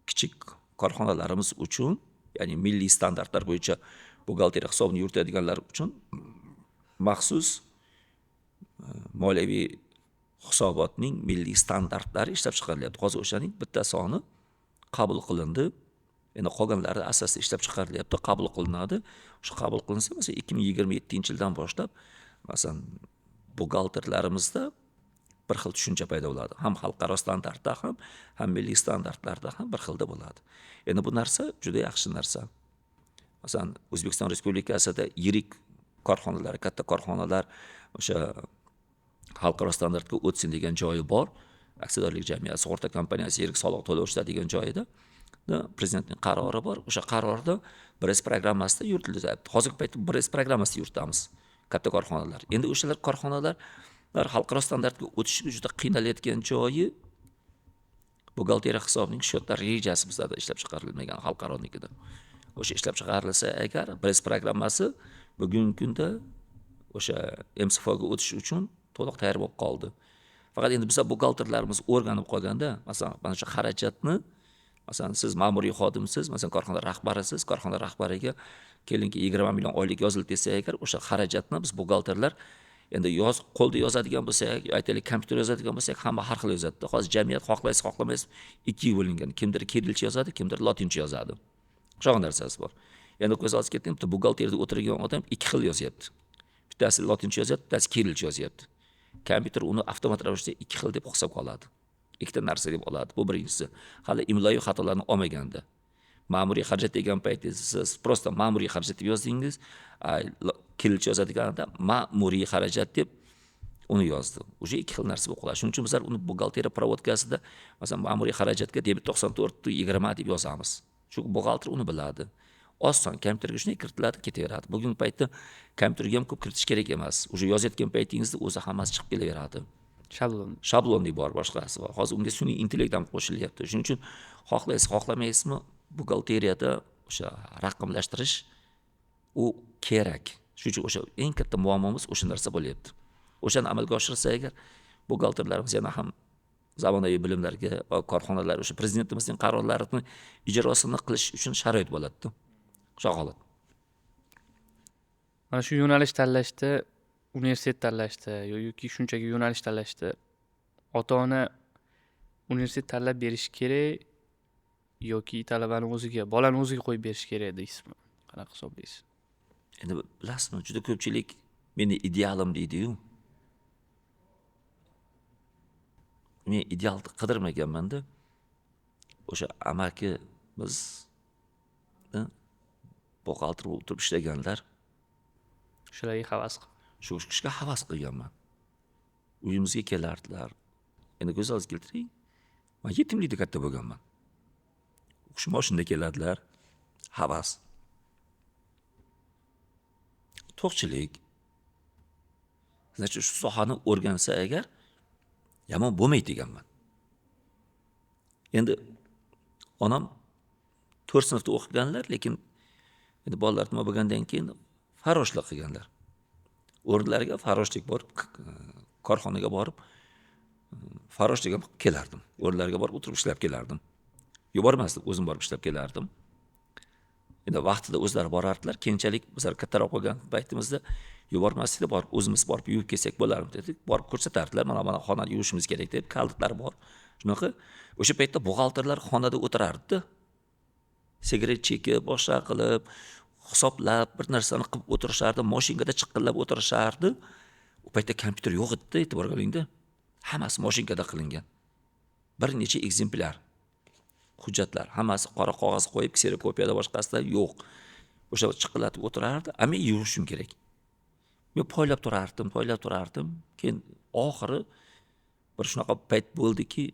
kichik korxonalarimiz uchun, ya'ni milliy standartlar bo'yicha buxgalteriya hisobini yuritadiganlar uchun maxsus moliyaviy hisobotning milliy standartlari ishlab chiqarilyapti. Hozir o'shaning bitta soni qabul qilindi. Endi qolganlari asosida ishlab chiqarilyapti, qabul qilinadi. O'sha qabul qilinsa, masalan, 2027-yildan boshlab, masalan, buxgalterlarimizda bir xil tushuncha paydo bo'ladi. Ham xalqaro standartda ham, ham milliy standartlarda ham bir xilda bo'ladi. Endi bu narsa juda yaxshi narsa. Masalan, O'zbekiston Respublikasida yirik korxonalar, katta korxonalar o'sha xalqaro standartga o'tsin degan joyi bor. Aksiyadorlik jamiyati, sug'urta kompaniyasi, yirik soliq to'lovchilar degan joyida prezidentning qarori bor. O'sha qarorda BRES programmasida yuritilyapti. Hozirgi paytda BRES programmasida yuritamiz. Katta korxonalar. Endi o'shalar korxonalar xalqaro standartga o'tishga juda qiynalayotgan joyi buxgalteriya hisobining счётlar rejasi bizlarda ishlab chiqarilmagan xalqaronikida. O'sha ishlab chiqarilsa agar BRES programmasi bugungi kunda o'sha МСФОga o'tish uchun to'liq tayyor bo'lib qoldi. Faqat endi bizlar buxgalterlarimiz o'rganib qolganda, masalan, mana shu xarajatni, masalan, siz ma'muriy xodimsiz, masalan, korxona rahbarisiz, korxona rahbariga kelingki 20 million oylik yozildi desa agar, o'sha xarajatni biz buxgalterlar endi qo'lda yozadigan bo'lsak, aytaylik, kompyuter yozadigan bo'lsak, hamma har xil yozadida. Hozir jamiyat xohlaysiz, xohlamaysiz ikkiga bo'lingan. Kimdir kirilcha yozadi, kimdir lotincha yozadi. Shunaqa narsasi bor. Endi ko'z oldingizga keltiring, bitta buxgalteriyada o'tirgan odam ikki xil yozyapti. Bittasi lotincha yozyapti, bittasi kirilcha yozyapti. Kompyuter uni avtomat ravishda ikki xil deb hisobga oladi. Ikkita narsa deb oladi. Bu birinchisi. Hali imloviy xatolarni olmaganda. Ma'muriy xarajat degan paytingizda siz просто ma'muriy xarajat deb yozdingiz, kirilcha yozadiganida ma'muriy xarajat deb uni yozdi. Уже ikki xil narsa bo'lib qoladi. Shuning uchun bizlar uni buxgalteriya проводка sida, masalan, ma'muriy xarajatga debet 94 20 deb yozamiz. Chunki buxgalter uni biladi. Oson kompyuterga shunday kiritiladi, ketaveradi. Bugungi paytda kompyuterga ham ko'p kiritish kerak emas. Уже yozayotgan paytingizda o'zi hammasi chiqib kelaveradi. Shablon. Shablonli bor, boshqasi bor. Hozir unga sun'iy intellekt ham qo'shilyapti. Shuning uchun xohlaysiz, xohlamaysizmi, buxgalteriyada o'sha raqamlashtirish u kerak. Shuning uchun o'sha eng katta muammomiz o'sha narsa bo'lyapti. O'shani amalga oshirsa agar buxgalterlarimiz yana ham zamonaviy bilimlarga va korxonalar o'sha prezidentimizning qarorlarini ijrosini qilish uchun sharoit bo'ladida. O'sha holat. Mana shu yo'nalish tanlashda, universitet tanlashda yoki shunchaki yo'nalish tanlashda ota-ona universitet tanlab berishi kerak yoki talabani o'ziga, bolani o'ziga qo'yib berish kerak deysizmi? Qanaqa hisoblaysiz? Endi bilasizmi, juda ko'pchilik meni idealim deydi-yu. Men idealni qidirmaganman-da. O'sha amaki biz buxgalter bo'lib turib ishlaganlar. Shularga havas qilib. Shu ishga havas qilganman. Uyimizga kelardilar. Endi ko'z oldingizga keltiring. Men yetimlikda katta bo'lganman. O'qish moshinada keladilar. Havas. To'qchilik. Значит, shu sohani o'rgansa agar yomon bo'lmaydi deganman. Endi onam 4 sinfda o'qiganlar, lekin endi bolalar nima bo'lgandan keyin farroshlik qilganlar. O'rnlariga farroshlik borib, korxonaga borib, farroshlik ham qilib kelardim. O'rnlariga borib o'tirib ishlab kelardim. Yubormasdim, o'zim borib ishlab kelardim. Endi vaqtida o'zlari borardilar. Keyinchalik bizlar kattaroq bo'lgan paytimizda yubormasdik, borib o'zimiz borib yuvib kelsak bo'larmi dedik. Borib ko'rsatardilar, mana mana xonani yuvishimiz kerak deb, kalitlar bor. Shunaqa o'sha paytda buxgalterlar xonada o'tirardi. Sigaret chekib, boshqa qilib, hisoblab bir narsani qilib o'tirishardi, mashinkada chiqillab o'tirishardi. U paytda kompyuter yo'q edi, e'tiborga olingda. Hammasi mashinkada qilingan. Bir necha ekzemplyar hujjatlar, hammasi qora qog'oz qo'yib, kserokopiyada boshqasida yo'q. O'sha chiqillatib o'tirardi, a men yuvishim kerak. Men poylab turardim, poylab turardim. Keyin oxiri bir shunaqa payt bo'ldiki,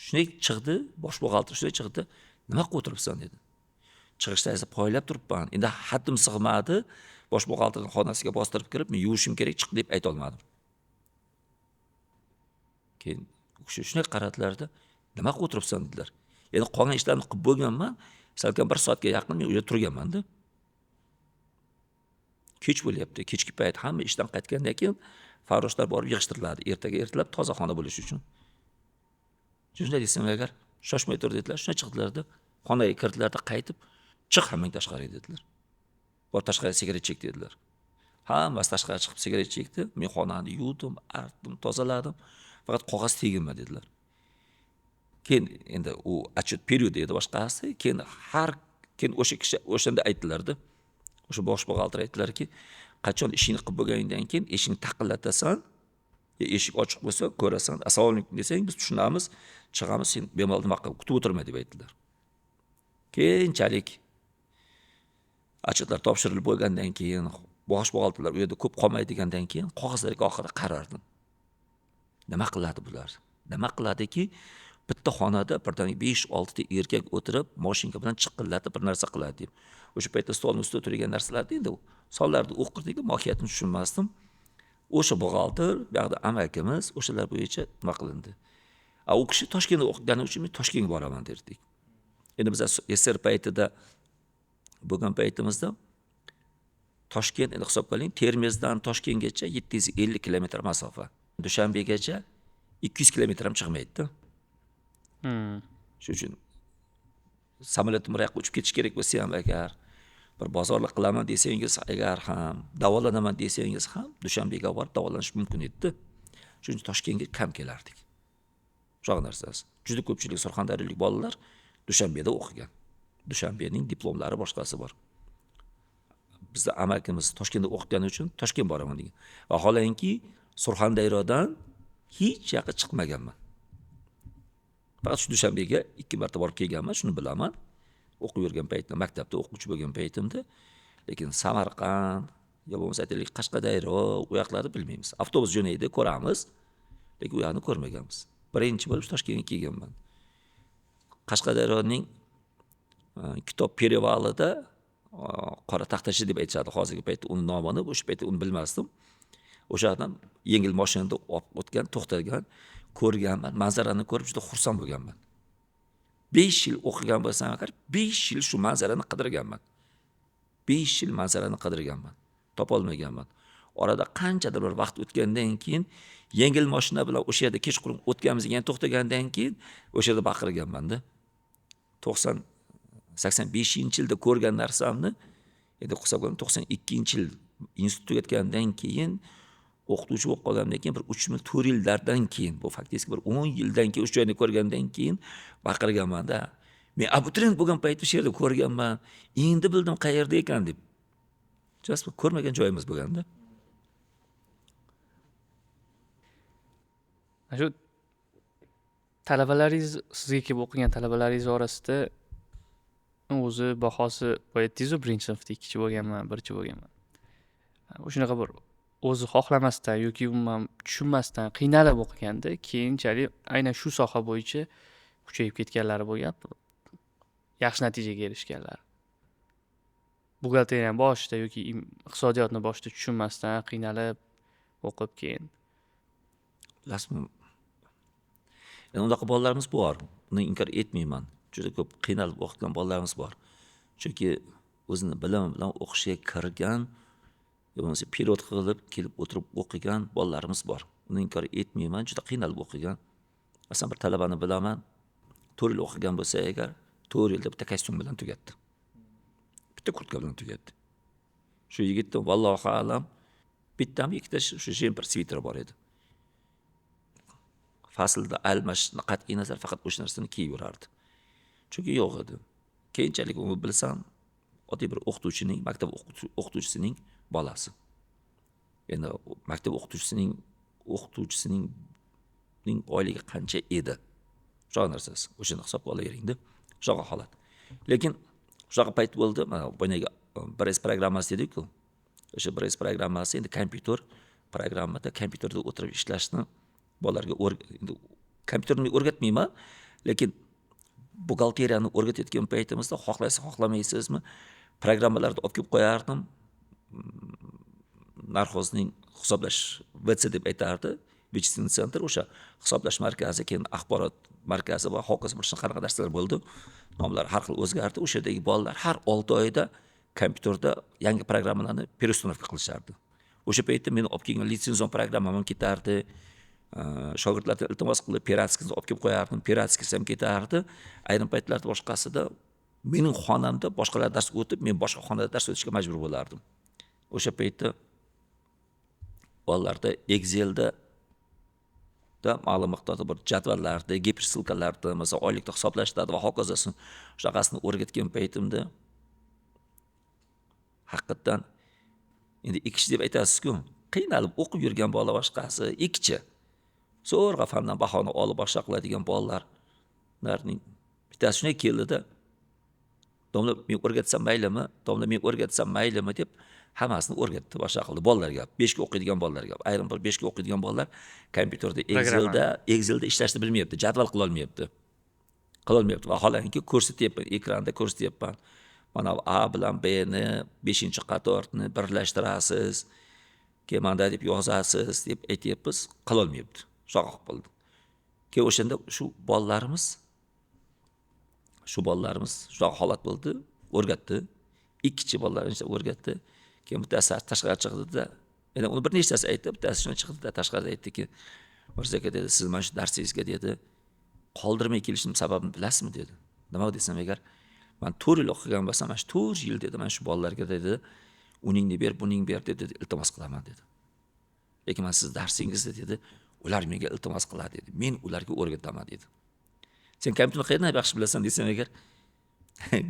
shunday chiqdi, bosh buxgalter shunday chiqdi, nima qilib o'tiribsan dedi. Chiqishda esa poylab turibman. Endi haddim sig'madi, bosh buxgalterning xonasiga bostirib kirib, men yuvishim kerak, chiq deb ayta olmadim. Keyin u kishi shunday qaradilarda, nima qilib o'tiribsan dedilar. Endi qolgan ishlarni qilib bo'lganman, salkam 1 soatga yaqin men uyda turganman-da. Kech bo'lyapti, kechki payt hamma ishdan qaytgandan keyin farroshlar borib yig'ishtiriladi, ertaga ertalab toza xona bo'lishi uchun. Shunday desam agar shoshmay tur dedilar, shunday chiqdilar-da, xonaga kirdilar-da, qaytib chiq hammang tashqariga dedilar. Bor tashqariga sigaret chek dedilar. Hammasi tashqariga chiqib sigaret chekdi. Men xonani yuvdim, artdim, tozaladim. Faqat qog'oz teginma dedilar. Keyin endi u отчет periodi edi boshqasi. Keyin har keyin o'sha kishi o'shanda aytdilar-da. O'sha bosh buxgalter aytdilarki, qachon ishingni qilib bo'lganingdan keyin eshikni taqillatasan, eshik ochiq bo'lsa ko'rasan, assalomu alaykum desang biz tushunamiz, chiqamiz, sen bemalol nima qilib kutib o'tirma deb aytdilar. Keyinchalik отчетlar topshirilib bo'lgandan keyin bosh buxgalterlar u yerda ko'p qolmaydigandan keyin qog'ozlarga oxiri qarardim. Nima qiladi bular? Nima qiladiki, Bitta xonada birdaniga 5-6 ta erkak o'tirib, mashinka bilan chiqillatib bir narsa qiladi deb. O'sha paytda stolni ustida turgan narsalarni endi sonlarni o'qirdik, mohiyatini tushunmasdim. O'sha buxgalter, bu yoqda amakimiz, o'shalar bo'yicha nima qilindi. A u kishi Toshkentda o'qigani uchun men Toshkentga boraman derdik. Endi biz SSR paytida bo'lgan paytimizda Toshkent, endi hisob qiling, Termizdan Toshkentgacha 750 kilometr masofa. Dushanbegacha 200 kilometr ham chiqmaydi-da. Shuning uchun samolyotni bir yoqqa uchib ketish kerak bo'lsa ham, agar bir bozorlik qilaman desangiz, agar ham davolanaman desangiz ham Dushanbega borib davolanish mumkin edi. Shuning uchun Toshkentga kam kelardik. Shunaqa narsasi. Juda ko'pchilik surxondaryolik bolalar Dushanbeda o'qigan. Dushanbening diplomlari boshqasi bor. Bizda amakimiz Toshkentda o'qigani uchun Toshkent boraman degan. Vaholanki Surxondaryodan hech yoqqa chiqmaganman. Faqat shu Dushanbega 2 marta borib kelganman, shuni bilaman. O'qib yurgan paytimda, maktabda o'quvchi bo'lgan paytimda, lekin Samarqand yo bo'lmasa aytaylik Qashqadaryo, u yoqlarni bilmaymiz. Avtobus jo'naydi, ko'ramiz, lekin u yoqni ko'rmaganmiz. Birinchi bo'lib Toshkentga kelganman. Qashqadaryoning Kitob perevalida Qora taxtachi deb aytishadi hozirgi paytda uni nomini, o'sha paytda uni bilmasdim. O'sha yerdan yengil mashinada olib o'tgan, to'xtagan, ko'rganman, manzarani ko'rib juda xursand bo'lganman. 5 yil o'qigan bo'lsam agar 5 yil shu manzarani qidirganman. 5 yil manzarani qidirganman. Topolmaganman. Orada qanchadir bir vaqt o'tgandan keyin yengil mashina bilan o'sha yerda kechqurun o'tganimizga yana to'xtagandan keyin o'sha yerda baqirganman-da. 85-yilda ko'rgan narsamni endi hisoblayman, 92-yil institut tugatgandan keyin o'qituvchi bo'lib qolgandan keyin bir 3-4 yillardan keyin, bu faktik bir 10 yildan keyin o'sha joyni ko'rgandan keyin baqirganman-da. Men abituriyent bo'lgan paytda o'sha yerda ko'rganman. Endi bildim qayerda ekan deb. Just ko'rmagan joyimiz bo'lganda. Shu talabalaringiz, sizga kelib o'qigan talabalaringiz orasida o'zi bahosi aytdingiz-ku, birinchi sinfda ikkinchi bo'lganman, birinchi bo'lganman. Shunaqa bir o'zi xohlamasdan yoki umuman tushunmasdan qiynalib o'qiganda, keyinchalik aynan shu soha bo'yicha kuchayib ketganlari bo'lgan, yaxshi natijaga erishganlar. Buxgalteriyani boshida yoki iqtisodiyotni boshida tushunmasdan qiynalib o'qib keyin. Bilasizmi? Endi unaqa bolalarimiz bor. Buni inkor etmayman. Juda ko'p qiynalib o'qigan bolalarimiz bor. Chunki o'zini bilimi bilan o'qishga kirgan, yo bo'lmasa pilot qilib kelib o'tirib o'qigan bolalarimiz bor. Uni inkor etmayman, juda qiynalib o'qigan. Masalan, bir talabani bilaman, 4 yil o'qigan bo'lsa agar, 4 yilda bitta kostyum bilan tugatdi. Bitta kurtka bilan tugatdi. Shu yigitda vallohu alam bittami ikkita shu jemper sviteri bor edi. Faslda almashishni qat'iy nazar faqat o'sha narsani kiyib yurardi. Chunki yo'q edi. Keyinchalik uni bilsam, oddiy bir o'qituvchining, maktab o'qituvchisining bolasi. Endi maktab o'qituvchisining oyligi qancha edi? Shunaqa narsasi. O'shani hisobga olaveringda. Shunaqa holat. Lekin shunaqa payt bo'ldi, mana boyagi BRS programmasi dedik-ku. O'sha BRS programmasi endi kompyuter programmada kompyuterda o'tirib ishlashni bolalarga endi kompyuterni o'rgatmayman, lekin buxgalteriyani o'rgatayotgan paytimizda xohlaysiz, xohlamaysizmi, programmalarni olib kelib qo'yardim. Narxozning hisoblash VC deb aytardi, вычислительный центр, o'sha hisoblash markazi, keyin axborot markazi va hokazo bir qanaqa narsalar bo'ldi. Nomlar har xil o'zgardi. O'sha yerdagi bolalar har 6 oyda kompyuterda yangi programmalarni переустановка qilishardi. O'sha paytda meni olib kelgan litsenzion programmam ham ketardi. Shogirdlardan iltimos qilib piratskini olib kelib qo'yardim, piratskisi ham ketardi. Ayrim paytlarda boshqasida mening xonamda boshqalar dars o'tib, men boshqa xonada dars o'tishga majbur bo'lardim. O'sha paytda bolalarda Excelda da ma'lum miqdorda bir jadvallarni, gipersilkalarni, masalan, oylikda hisoblashlarni va hokazosini shunaqasini o'rgatgan paytimda haqiqatdan endi ikkichi deb aytasiz-ku, qiynalib o'qib yurgan bola boshqasi, ikkichi zo'rg'a fandan bahoni olib boshqa qiladigan bolalarning bittasi shunday keldida, domla men o'rgatsam maylimi, domla men o'rgatsam maylimi deb hammasini o'rgatdi, boshqa qildi bolalarga, 5 ga o'qiydigan bolalarga. Ayrim bir 5 ga o'qiydigan bolalar kompyuterda Excelda ishlashni bilmayapti, jadval qila olmayapti. Qilolmayapti. Vaholanki ko'rsatyapman, ekranda ko'rsatyapman. Mana A bilan B ni 5-qatorni birlashtirasiz, keyin mana deb yozasiz deb aytyapmiz, qilolmayapti. Shunaqa qilib qoldi. Keyin o'shanda shu bolalarimiz shunaqa holat bo'ldi, o'rgatdi. Ikkinchi bolalar o'rgatdi. Keyin bittasi tashqariga chiqdi-da, endi uni bir nechtasi aytdi, bittasi shuni chiqdi-da tashqarida aytdiki, Mirzo aka dedi, siz mana shu darsingizga dedi, qoldirmay kelishim sababini bilasizmi dedi. Nima desam agar men 4 yil o'qigan bo'lsam, mana shu 4 yil dedi, mana shu bolalarga dedi, uningni ber, buning ber dedi, iltimos qilaman dedi. Lekin men siz darsingizda dedi, ular menga iltimos qiladi dedi. Men ularga o'rgataman dedi. Sen kompyuterni qayerdan yaxshi bilasan desam agar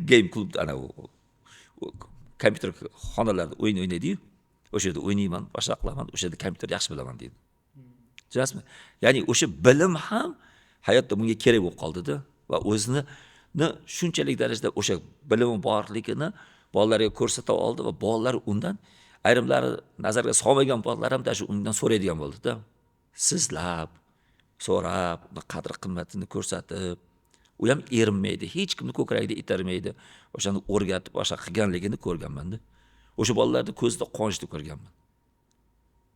game klubda ana u kompyuter xonalarda o'yin o'ynaydi-yu, o'sha yerda o'ynayman, boshqa qilaman, o'sha yerda kompyuter yaxshi bilaman dedi. Tushunasizmi? Ya'ni o'sha bilim ham hayotda bunga kerak bo'lib qoldi-da va o'zini shunchalik darajada o'sha bilimi borligini bolalarga ko'rsata oldi va bolalar undan ayrimlari nazarga solmagan bolalar ham даже undan so'raydigan bo'ldi-da. Sizlab, so'rab, qadr qimmatini ko'rsatib, u ham erinmaydi, hech kimni ko'kragida itarmaydi. O'shani o'rgatib, o'sha qilganligini ko'rganman-da. O'sha bolalarni ko'zida quvonchni ko'rganman.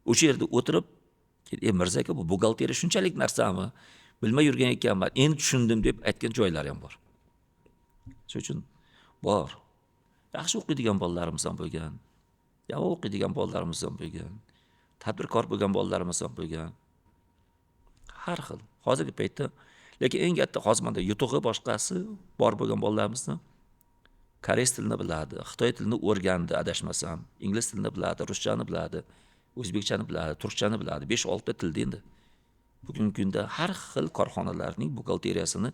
O'sha yerda o'tirib, Mirzo aka, bu buxgalteriya shunchalik narsami? Bilmay yurgan ekanman, endi tushundim deb aytgan joylari ham bor. Shuning uchun bor. Yaxshi o'qiydigan bolalarimiz ham bo'lgan, yomon o'qiydigan bolalarimiz ham bo'lgan, tadbirkor bo'lgan bolalarimiz ham bo'lgan. Har xil. Hozirgi paytda, lekin eng katta hozir menda yutug'i boshqasi bor bo'lgan bolalarimizni koreys tilini biladi, xitoy tilini o'rgandi adashmasam, ingliz tilini biladi, ruschani biladi, o'zbekchani biladi, turkchani biladi, 5-6 ta tilda endi. Bugungi kunda har xil korxonalarning buxgalteriyasini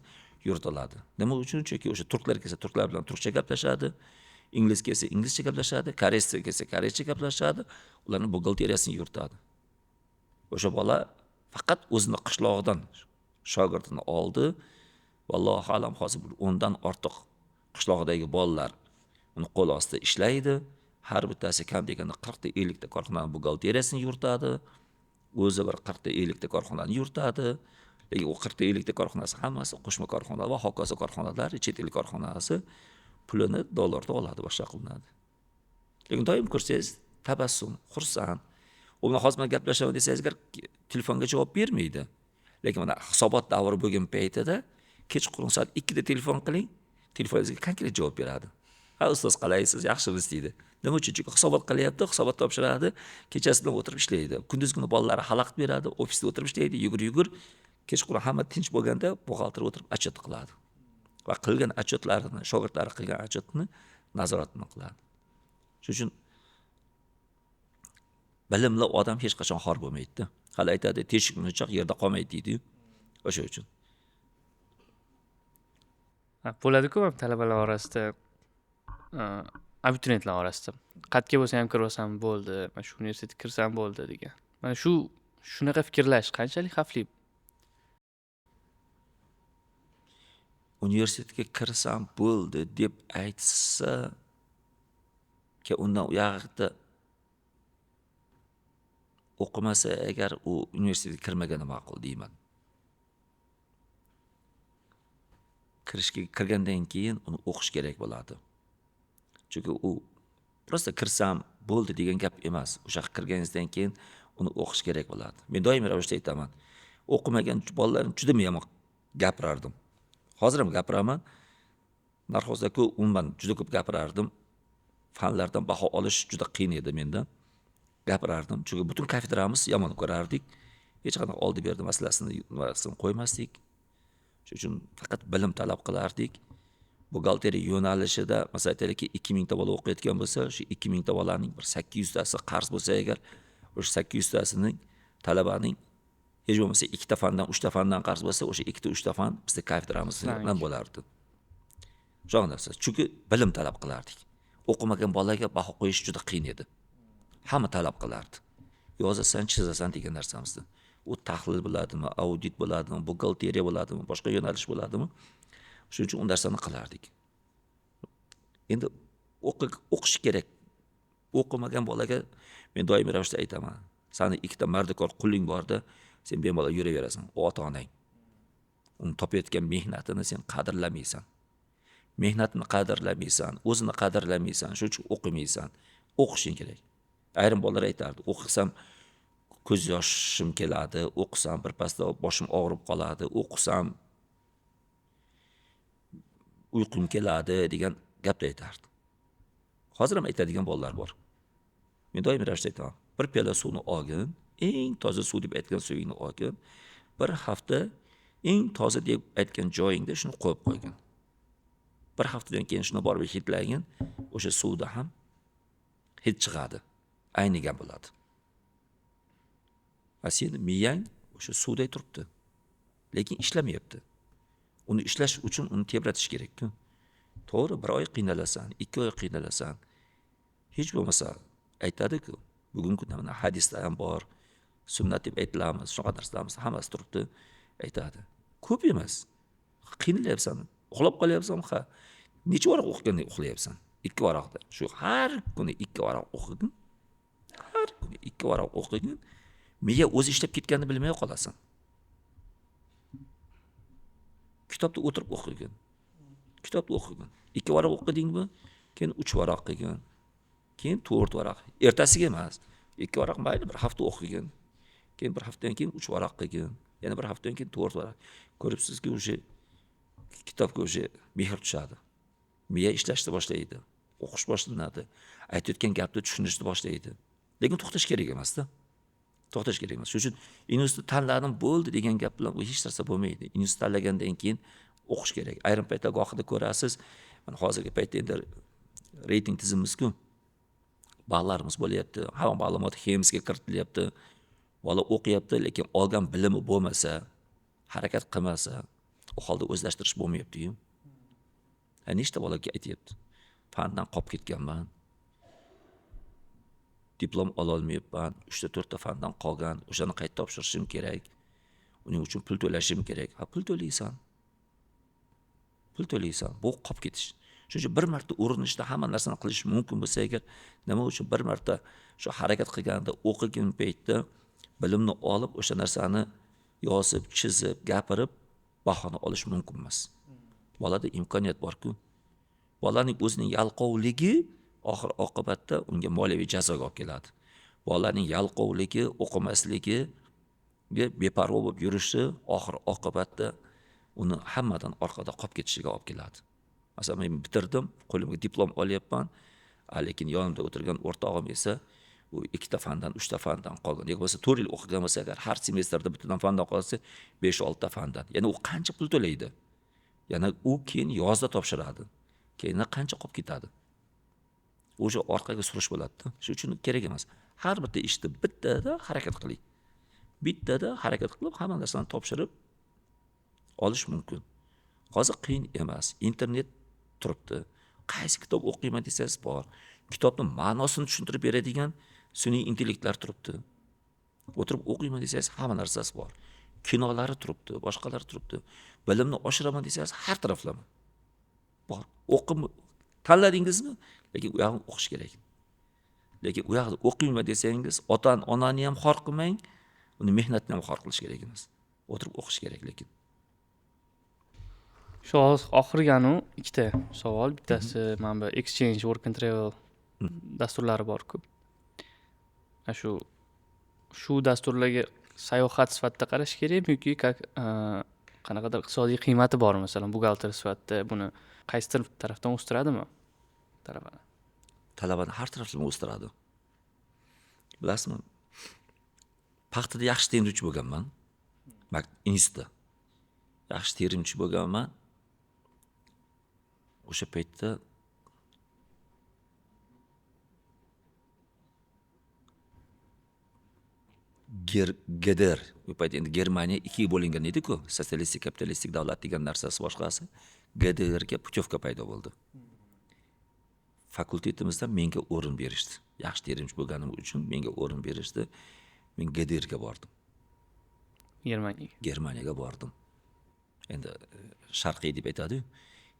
yuritiladi. Nima uchun? Chunki o'sha turklar kelsa turklar bilan turkcha gaplashadi, ingliz kelsa inglizcha gaplashadi, koreyscha kelsa koreyscha gaplashadi, ularning buxgalteriyasini yuritadi. O'sha bola faqat o'zini qishlog'idan shogirdini oldi. Vallohu alam, hozir 10 dan ortiq qishlog'idagi bolalar uni qo'l ostida ishlaydi. Har bittasi kam deganda 40 ta 50 ta korxonaning buxgalteriyasini yuritadi. O'zi bir 40 ta 50 ta korxonani yuritadi. Lekin u 40 ta 50 ta korxonasi hammasi qo'shma korxonalar va hokazo korxonalar, chet el korxonasi pulini dollarda oladi, boshqa qilinadi. Lekin doim ko'rsangiz tabassum, xursand. U bilan hozir men gaplashaman desangiz agar telefonga javob bermaydi. Lekin mana hisobot davri bo'lgan paytida kechqurun soat 2 da telefon qiling, telefoningizga konkret javob beradi. Ha, ustoz qalaysiz, yaxshimisiz deydi. Nima uchun? Chunki hisobot qilyapti, hisobot topshiradi, kechasi bilan o'tirib ishlaydi. Kunduz kuni bolalari xalaqit beradi, ofisda o'tirib ishlaydi, yugur-yugur. Kechqurun hamma tinch bo'lganda buxgalter o'tirib отчет qiladi. Va qilgan отчетlarini, shogirdlari qilgan отчетni nazoratini qiladi. Shuning uchun bilimli odam hech qachon xor bo'lmaydi. Hali aytadi, teshik munchoq yerda qolmaydi deydi-yu. O'sha uchun. Bo'ladi-ku talabalar orasida, abituriyentlar orasida. Qatga bo'lsa ham kirmasam bo'ldi, mana shu universitetga kirsam bo'ldi degan. Mana shu shunaqa fikrlash qanchalik xavfli? Universitetga kirsam bo'ldi deb aytsa, ke undan u yoqda o'qimasa agar u universitetga kirmagani ma'qul deyman. Kirishga kirgandan keyin uni o'qish kerak bo'ladi. Chunki u просто kirsam bo'ldi degan gap emas. O'sha yoqqa kirganingizdan keyin uni o'qish kerak bo'ladi. Men doimiy ravishda aytaman. O'qimagan bolalarni juda yomon gapirardim. Hozir ham gapiraman. Narxozda-ku umuman juda ko'p gapirardim. Fanlardan baho olish juda qiyin edi menda. Gapirardim. Chunki butun kafedramiz yomon ko'rardik. Hech qanday oldi berdi masalasini qo'ymasdik. Shuning uchun faqat bilim talab qilardik. Buxgalteriya yo'nalishida, masalan aytaylikki, 2000 ta bola o'qiyotgan bo'lsa, shu 2000 ta bolaning bir 800 tasi qarz bo'lsa agar, o'sha 800 tasining talabaning hech bo'lmasa 2 ta fandan, 3 ta fandan qarz bo'lsa, o'sha 2 ta 3 ta fan bizda kafedramizdan bo'lardi. Shunaqa narsa. Chunki bilim talab qilardik. O'qimagan bolaga baho qo'yish juda qiyin edi. Hamma talab qilardi. Yozasan, chizasan degan narsamizni. U tahlil bo'ladimi, audit bo'ladimi, buxgalteriya bo'ladimi, boshqa yo'nalish bo'ladimi? Shuning uchun u narsani qilardik. Endi o'qish kerak. O'qimagan bolaga men doimiy ravishda aytaman. Sani ikkita mardikor quling borda, sen bemalol yuraverasan. U ota-onang. Uni topayotgan mehnatini sen qadrlamaysan. Mehnatini qadrlamaysan, o'zini qadrlamaysan, shuning uchun o'qimaysan. O'qishing kerak. Ayrim bolalar aytardi, o'qisam ko'z yoshim keladi, o'qisam birpasda boshim og'rib qoladi, o'qisam uyqum keladi degan gapni aytardi. Hozir ham aytadigan bolalar bor. Men doim ravishda aytaman, bir piyola suvni olgin, eng toza suv deb aytgan suvingni olgin, bir hafta eng toza deb aytgan joyingda shuni qo'yib qo'ygin. Bir haftadan keyin shuni borib hidlagin, o'sha suvda ham hid chiqadi, aynigan bo'ladi. Va seni miyang o'sha suvday turibdi, lekin ishlamayapti. Uni ishlash uchun uni tebratish kerak-ku. To'g'ri, bir oy qiynalasan, 2 oy qiynalasan. Hech bo'lmasa aytadi-ku, bugungi kunda mana hadislar ham bor, sunnat deb aytilamiz, shunaqa narsalarimiz hammasi turibdi, aytadi. Ko'p emas. Qiynalyapsan, uxlab qolyapsan, ha. Necha varaq o'qiganda uxlayapsan? 2 varaqda. Shu har kuni 2 varaq o'qigin. Har kuni 2 varaq o'qigin. Miya o'zi ishlab ketganini bilmay qolasan. Kitobda o'tirib o'qigin. Kitobda o'qigin. 2 varaq o'qidingmi? Keyin 3 varaq qilgin. Keyin 4 varaq. Ertasiga emas. 2 varaq mayli, bir hafta o'qigin. Keyin bir haftadan keyin 3 varaq qilgin. Yana bir haftadan keyin 4 varaq. Ko'ribsizki, o'sha kitobga o'sha mehr tushadi. Miya ishlashni boshlaydi. O'qish boshlanadi. Aytayotgan gapni tushunishni boshlaydi. Lekin to'xtash kerak emas-da. To'xtash kerak emas. Shuning uchun institutni tanladim bo'ldi degan gap bilan u hech narsa bo'lmaydi. Institut tanlagandan keyin o'qish kerak. Ayrim paytda gohida ko'rasiz, mana hozirgi paytda endi reyting tizimimiz-ku. Ballarimiz bo'lyapti, hamma ma'lumot HEMSga kiritilyapti. Bola o'qiyapti, lekin olgan bilimi bo'lmasa, harakat qilmasa, u holda o'zlashtirish bo'lmayapti-yu. Nechta bolaga aytyapti? Fandan qolib ketganman. Diplom ololmayapman, 3 ta 4 ta fandan qolgan, o'shani qayta topshirishim kerak. Uning uchun pul to'lashim kerak. Ha, pul to'laysan. Pul to'laysan. Bu qolib ketish. Shuning uchun bir marta urinishda hamma narsani qilish mumkin bo'lsa agar, nima uchun bir marta shu harakat qilganda, o'qigan paytda bilimni olib, o'sha narsani yozib, chizib, gapirib bahoni olish mumkin emas. Bolada imkoniyat bor-ku. Bolaning o'zining yalqovligi oxir oqibatda unga moliyaviy jazoga olib keladi. Bolaning yalqovligi, o'qimasligi, beparvo bo'lib yurishi oxir oqibatda uni hammadan orqada qolib ketishiga olib keladi. Masalan, men bitirdim, qo'limga diplom olyapman, lekin yonimda o'tirgan o'rtog'im esa u 2 ta fandan, 3 ta fandan qolgan. Yoki bo'lmasa 4 yil o'qigan bo'lsa agar har semestrda bittadan fandan qolsa, 5-6 ta fandan. Ya'ni u qancha pul to'laydi? Yana u keyin yozda topshiradi. Keyin qancha qolib ketadi? O'sha orqaga surish bo'ladi-da. Shuning uchun kerak emas. Har bitta ishni bittada harakat qiling. Bittada harakat qilib, hamma narsani topshirib olish mumkin. Hozir qiyin emas. Internet turibdi. Qaysi kitob o'qiyman desangiz bor. Kitobning ma'nosini tushuntirib beradigan sun'iy intellektlar turibdi. O'tirib o'qiyman desangiz hamma narsasi bor. Kinolari turibdi, boshqalari turibdi. Bilimni oshiraman desangiz har taraflama bor. O'qib tanladingizmi? Lekin u yog'ini o'qish kerak. Lekin u yog'ini o'qiyman desangiz, ota-onani ham xor qilmang, uni mehnatini ham xor qilish kerak emas. O'tirib o'qish kerak lekin. Shu oxirgi anu ikkita savol. Bittasi mana bu exchange, work and travel dasturlari bor-ku. Shu dasturlarga sayohat sifatida qarash kerakmi yoki как qanaqadir iqtisodiy qiymati bormi, masalan, buxgalter sifatida buni qaysidir tarafdan o'stiradimi talabani? Talabani har taraflama o'stiradi. Bilasizmi? Paxtada yaxshi terimchi bo'lganman. Institutda yaxshi terimchi bo'lganman. O'sha paytda GDR, u payt endi Germaniya ikkiga bo'lingan edi-ku, sotsialistik, kapitalistik davlat degan narsasi boshqasi. GDRga putyovka paydo bo'ldi. Fakultetimizdan menga o'rin berishdi. Yaxshi terimchi bo'lganim uchun menga o'rin berishdi. Men GDRga bordim. Germaniyaga. Germaniyaga bordim. Endi sharqiy deb aytadi-yu.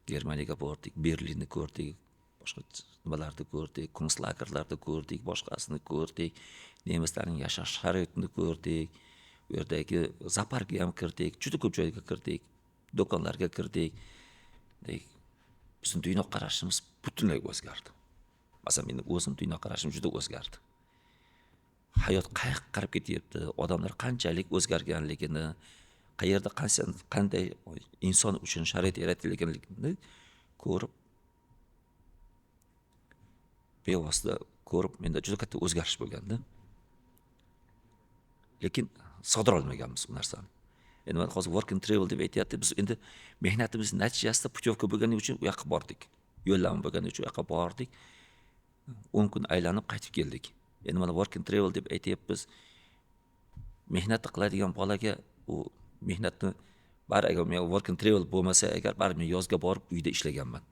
Germaniyaga bordik, Berlinni ko'rdik, boshqa nimalarni ko'rdik, konslagerlarni ko'rdik, boshqasini ko'rdik, nemislarning yashash sharoitini ko'rdik, u yerdagi zooparkga ham kirdik, juda ko'p joyga kirdik. Do'konlarga kirdik. Bizni dunyoqarashimiz butunlay o'zgardi. Masalan, meni o'zim dunyoqarashim juda o'zgardi. Hayot qayoqqa qarab ketyapti, odamlar qanchalik o'zgarganligini, qayerda qanday inson uchun sharoit yaratilganligini ko'rib, bevosita ko'rib, menda juda katta o'zgarish bo'lganda. Lekin sig'dira olmaganmiz u narsani. Endi mana hozir work and travel deb aytyapti. Biz endi mehnatimiz natijasida putyovka bo'lgani uchun u yoqqa bordik. Yo'llanma bo'lgani uchun u yoqqa bordik. 10 kun aylanib qaytib keldik. Endi mana work and travel deb aytyapmiz. Mehnatni qiladigan bolaga u mehnatni bari, agar men work and travel bo'lmasa agar, baribir men yozga borib uyda ishlaganman.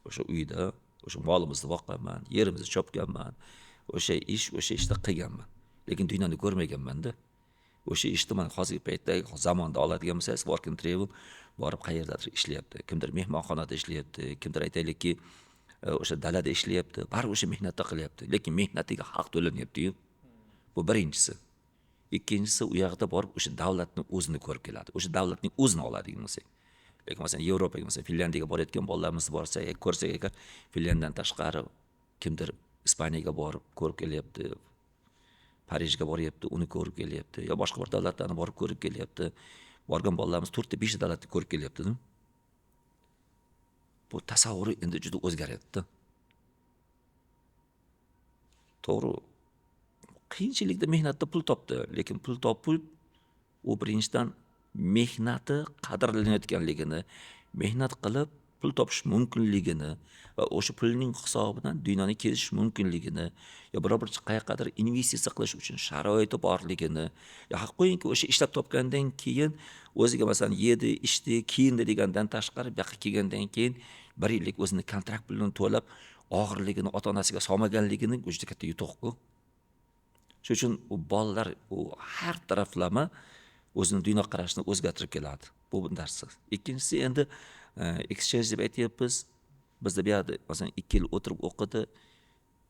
O'sha uyda o'sha molimizni boqqanman, yerimizni chopganman, o'sha ish, o'sha ishni qilganman. Lekin dunyoni ko'rmaganman-da. O'sha ishni mana hozirgi paytdagi zamonda oladigan bo'lsangiz, work and travel borib qayerdadir ishlayapti. Kimdir mehmonxonada ishlayapti, kimdir, aytaylikki, o'sha dalada ishlayapti. Baribir o'sha mehnatni qilyapti. Lekin mehnatiga haq to'lanyapti-yu. Bu birinchisi. Ikkinchisi, u yoqda borib o'sha davlatni o'zini ko'rib keladi. O'sha davlatning o'zini oladigan bo'lsak. Lekin masalan, Yevropaga, masalan, Finlyandiyaga borayotgan bolalarimizni borsak, ko'rsak agar, Finlyandiyadan tashqari kimdir Ispaniyaga borib ko'rib kelyapti, Parijga boryapti, uni ko'rib kelyapti, yo boshqa bir davlatlarni borib ko'rib kelyapti. Borgan bolalarimiz 4 ta, 5 ta davlatni ko'rib kelyapti. Bu tasavvuri endi juda o'zgaryapti. To'g'ri, qiyinchilikda, mehnatda pul topdi, lekin pul topib, u birinchidan mehnati qadrlanayotganligini, mehnat qilib pul topish mumkinligini va o'sha pulning hisobidan dunyoni kezish mumkinligini yo biror bir qayoqqadir investitsiya qilish uchun sharoiti borligini, yo haq qo'yingki, o'sha ishlab topgandan keyin o'ziga, masalan, yedi, ichdi, kiyindi degandan tashqari, bu yoqqa kelgandan keyin bir yillik o'zini kontrakt pulini to'lab, og'irligini ota onasiga solmaganligini, bu juda katta yutuqku. Shuning uchun u bolalar u har taraflama o'zini dunyoqarashini o'zgartirib keladi. Bu narsa. Ikkinchisi, endi exchange deb aytyapmiz. Bizda bu yoqda, masalan, 2 yil o'tirib o'qidi,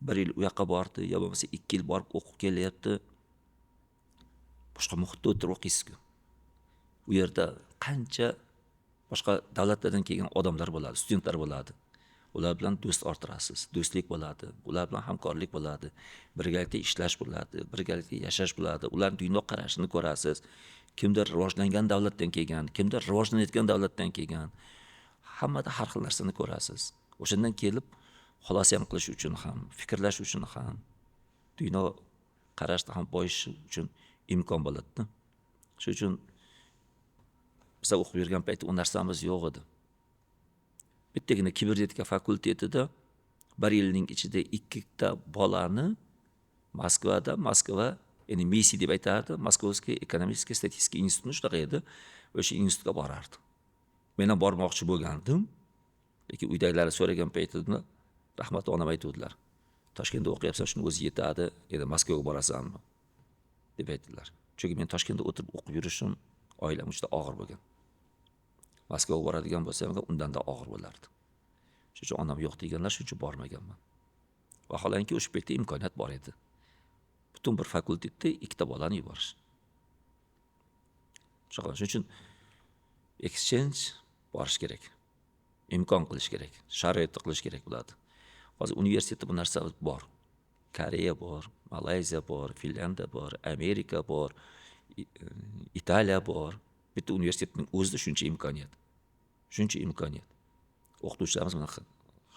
bir yil u yoqqa bordi yo bo'lmasa 2 yil borib o'qib kelyapti. Boshqa muhitda o'tirib o'qiysizku. U yerda qancha boshqa davlatlardan kelgan odamlar bo'ladi, studentlar bo'ladi. Ular bilan do'st orttirasiz, do'stlik bo'ladi, ular bilan hamkorlik bo'ladi, birgalikda ishlash bo'ladi, birgalikda yashash bo'ladi. Ularni dunyoqarashini ko'rasiz. Kimdir rivojlangan davlatdan kelgan, kimdir rivojlanayotgan davlatdan kelgan. Hammada har xil narsani ko'rasiz. O'shandan kelib xulosa ham qilish uchun ham, fikrlash uchun ham, dunyo qarashni ham boyishi uchun imkon bo'ladida. Shuning uchun biza o'qib yurgan paytda u narsamiz yo'q edi. Bittagina kibernetika fakultetida bir yilning ichida ikkita bolani Moskvada, Moskva endi МЭСИ deb aytardi, Московский экономический статистика instituti shunaqa edi, o'sha institutga borardi. Men ham bormoqchi bo'lgandim, lekin uydagilar so'ragan paytimda rahmatli onam aytuvdilar: "Toshkentda o'qiyapsan, shuni o'zi yetadi, endi Moskvaga borasanmi?" deb aytdilar. Chunki men Toshkentda o'tirib o'qib yurishim oilam juda og'ir bo'lgan. Moskvaga boradigan bo'lsam, undanda og'ir bo'lardi. Shuning uchun onam yo'q deganlar, shuning uchun bormaganman. Vaholanki, o'sha paytda imkoniyat bor edi, butun bir fakultetda ikkita bolani yuborish. Shuning uchun exchange borish kerak, imkon qilish kerak, sharoitni qilish kerak bo'ladi. Hozir universitetda bu narsa bor. Koreya bor, Malayziya bor, Finlyandiya bor, Amerika bor, Italiya bor. Bitta universitetning o'zida shuncha imkoniyat, shuncha imkoniyat. O'qituvchilarimiz mana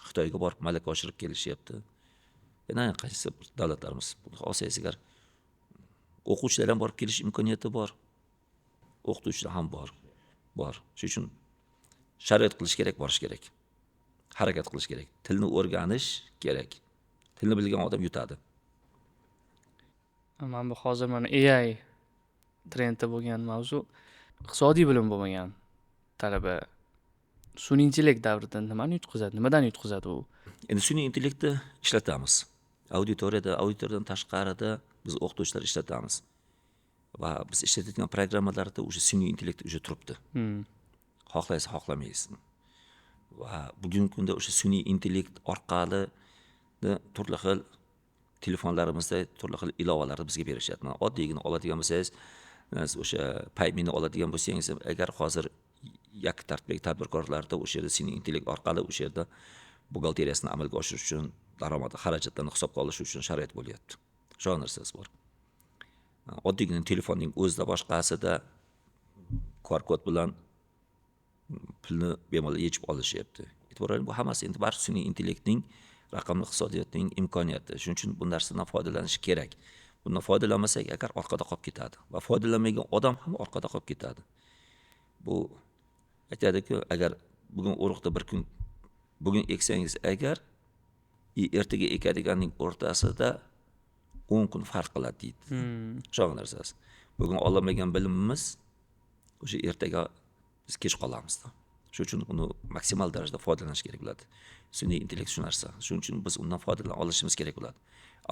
Xitoyga borib malaka oshirib kelishyapti. Yana qaysi davlatlarimiz olsangiz agar, o'quvchilar ham borib kelish imkoniyati bor, o'qituvchilar ham bor. Shuning uchun sharoit qilish kerak, borish kerak, harakat qilish kerak, tilni o'rganish kerak. Tilni bilgan odam yutadi. Mana bu hozir mana AI trendda bo'lgan mavzu. Iqtisodiy bilim bo'lmagan talaba sun'iy intellekt davrida nimani yutqizadi, nimadan yutqizadi u? Endi sun'iy intellektni ishlatamiz auditoriyada, auditoriyadan tashqarida biz o'qituvchilar ishlatamiz va biz ishlatayotgan programmalarda уже sun'iy intellekt уже turibdi, xohlaysiz, xohlamaysiz. Va bugungi kunda o'sha sun'iy intellekt orqali turli xil telefonlarimizda turli xil ilovalarni bizga berishyapti. Mana oddiygina oladigan bo'lsangiz, o'sha Paymeni oladigan bo'lsangiz agar, hozir Yakka tartibdagi tadbirkorlarda o'sha yerda sun'iy intellekt orqali o'sha yerda buxgalteriyasini amalga oshirish uchun, daromad xarajatlarni hisobga olish uchun sharoit bo'lyapti. Shu narsasi bor. Oddiygina telefonning o'zida, boshqasida QR kod bilan pulni bemalol yechib olishyapti. E'tibor bering, bu hammasi endi bari sun'iy intellektning, raqamli iqtisodiyotning imkoniyati. Shuning uchun bu narsadan foydalanish kerak. Bundan foydalanmasak agar, orqada qolib ketadi va foydalanmagan odam ham orqada qolib ketadi. Bu aytadiku, agar bugun urug'ni bir kun bugun eksangiz agar, ertaga ekadiganning o'rtasida 10 kun farq qiladi deydi. Shunaqa narsasi. Bugun ololmagan bilimimiz o'sha ertaga biz kech qolamizda. Shuning uchun uni maksimal darajada foydalanish kerak bo'ladi. Sun'iy intellekt shu narsa. Shuning uchun biz undan foydalana olishimiz kerak bo'ladi.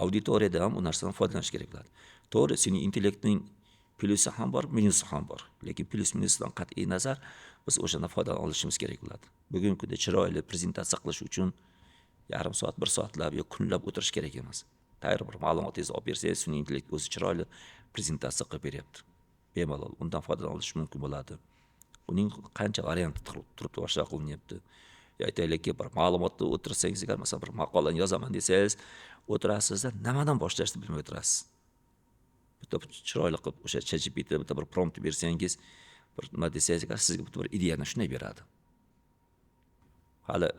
Auditoriyada ham u narsadan foydalanish kerak bo'ladi. To'g'ri, sun'iy intellektning plyusi ham bor, minusi ham bor. Lekin plyus minusidan qat'iy nazar biz o'shandan foydalana olishimiz kerak bo'ladi. Bugungi kunda chiroyli prezentatsiya qilish uchun yarim soat, bir soatlab yo kunlab o'tirish kerak emas. Tayyor bir ma'lumotingizni olib bersangiz, sun'iy intellekt o'zi chiroyli prezentatsiya qilib beryapti. Bemalol undan foydalana olish mumkin bo'ladi. Uning qancha varianti turibdi, boshqa qilinyapti. Yo aytaylikki, bir ma'lumotni o'tirsangiz agar, masalan, bir maqolani yozaman desangiz, o'tirasizda, nimadan boshlashni bilmay o'tirasiz. Bitta chiroyli qilib o'sha ChatGPT bitta bir prompt bersangiz, bir nima desangiz agar, sizga bitta bir ideyani shunday beradi. Hali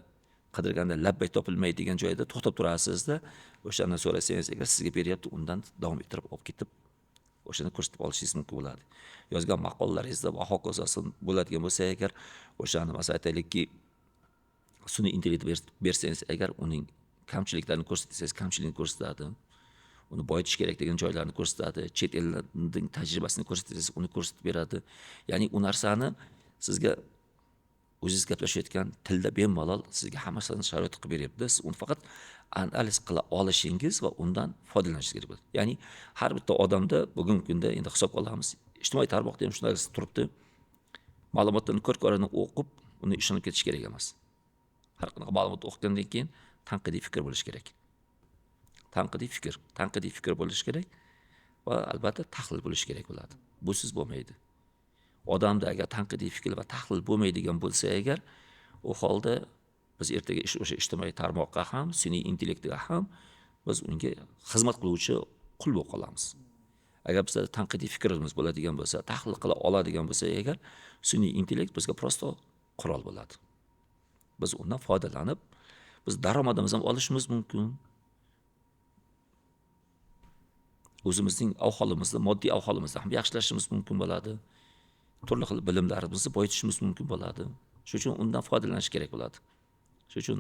qidirganda labbay topilmaydigan joyda to'xtab turasizda, o'shandan so'rasangiz agar, sizga beryapti, undan davom ettirib olib ketib, o'shani ko'rsatib olishingiz mumkin bo'ladi. Yozgan maqolalaringizda va hokazosi bo'ladigan bo'lsa agar, o'shani, masalan, aytaylikki, sun'iy intellekt bersangiz agar, uning kamchiliklarini ko'rsatsangiz, kamchiligini ko'rsatadi. Uni boyitish kerak degan joylarni ko'rsatadi. Chet elning tajribasini ko'rsatsangiz, uni ko'rsatib beradi. Ya'ni u narsani sizga o'zingiz gaplashayotgan tilda bemalol sizga hammasini sharoit qilib beryapti. Siz uni faqat analiz qila olishingiz va undan foydalanishingiz kerak bo'ladi. Ya'ni har bitta odamda bugungi kunda endi hisobga olamiz, ijtimoiy tarmoqda ham shunday turibdi. Ma'lumotlarni ko'r-ko'rona o'qib, uni ishonib ketish kerak emas. Har qanaqa ma'lumot o'qigandan keyin tanqidiy fikr bo'lishi kerak. Tanqidiy fikr bo'lishi kerak va albatta tahlil bo'lishi kerak bo'ladi. Busiz bo'lmaydi. Odamda agar tanqidiy fikr va tahlil bo'lmaydigan bo'lsa agar, u holda biz ertaga o'sha ijtimoiy tarmoqqa ham, sun'iy intellektga ham biz unga xizmat qiluvchi qul bo'lib qolamiz. Agar bizda tanqidiy fikrimiz bo'ladigan bo'lsa, tahlil qila oladigan bo'lsa agar, sun'iy intellekt bizga просто qurol bo'ladi. Biz undan foydalanib, biz daromadimizni ham olishimiz mumkin. O'zimizning ahvolimizni, moddiy ahvolimizni ham yaxshilashimiz mumkin bo'ladi. Turli xil bilimlarimizni boyitishimiz mumkin bo'ladi. Shuning uchun undan foydalanish kerak bo'ladi. Shuning uchun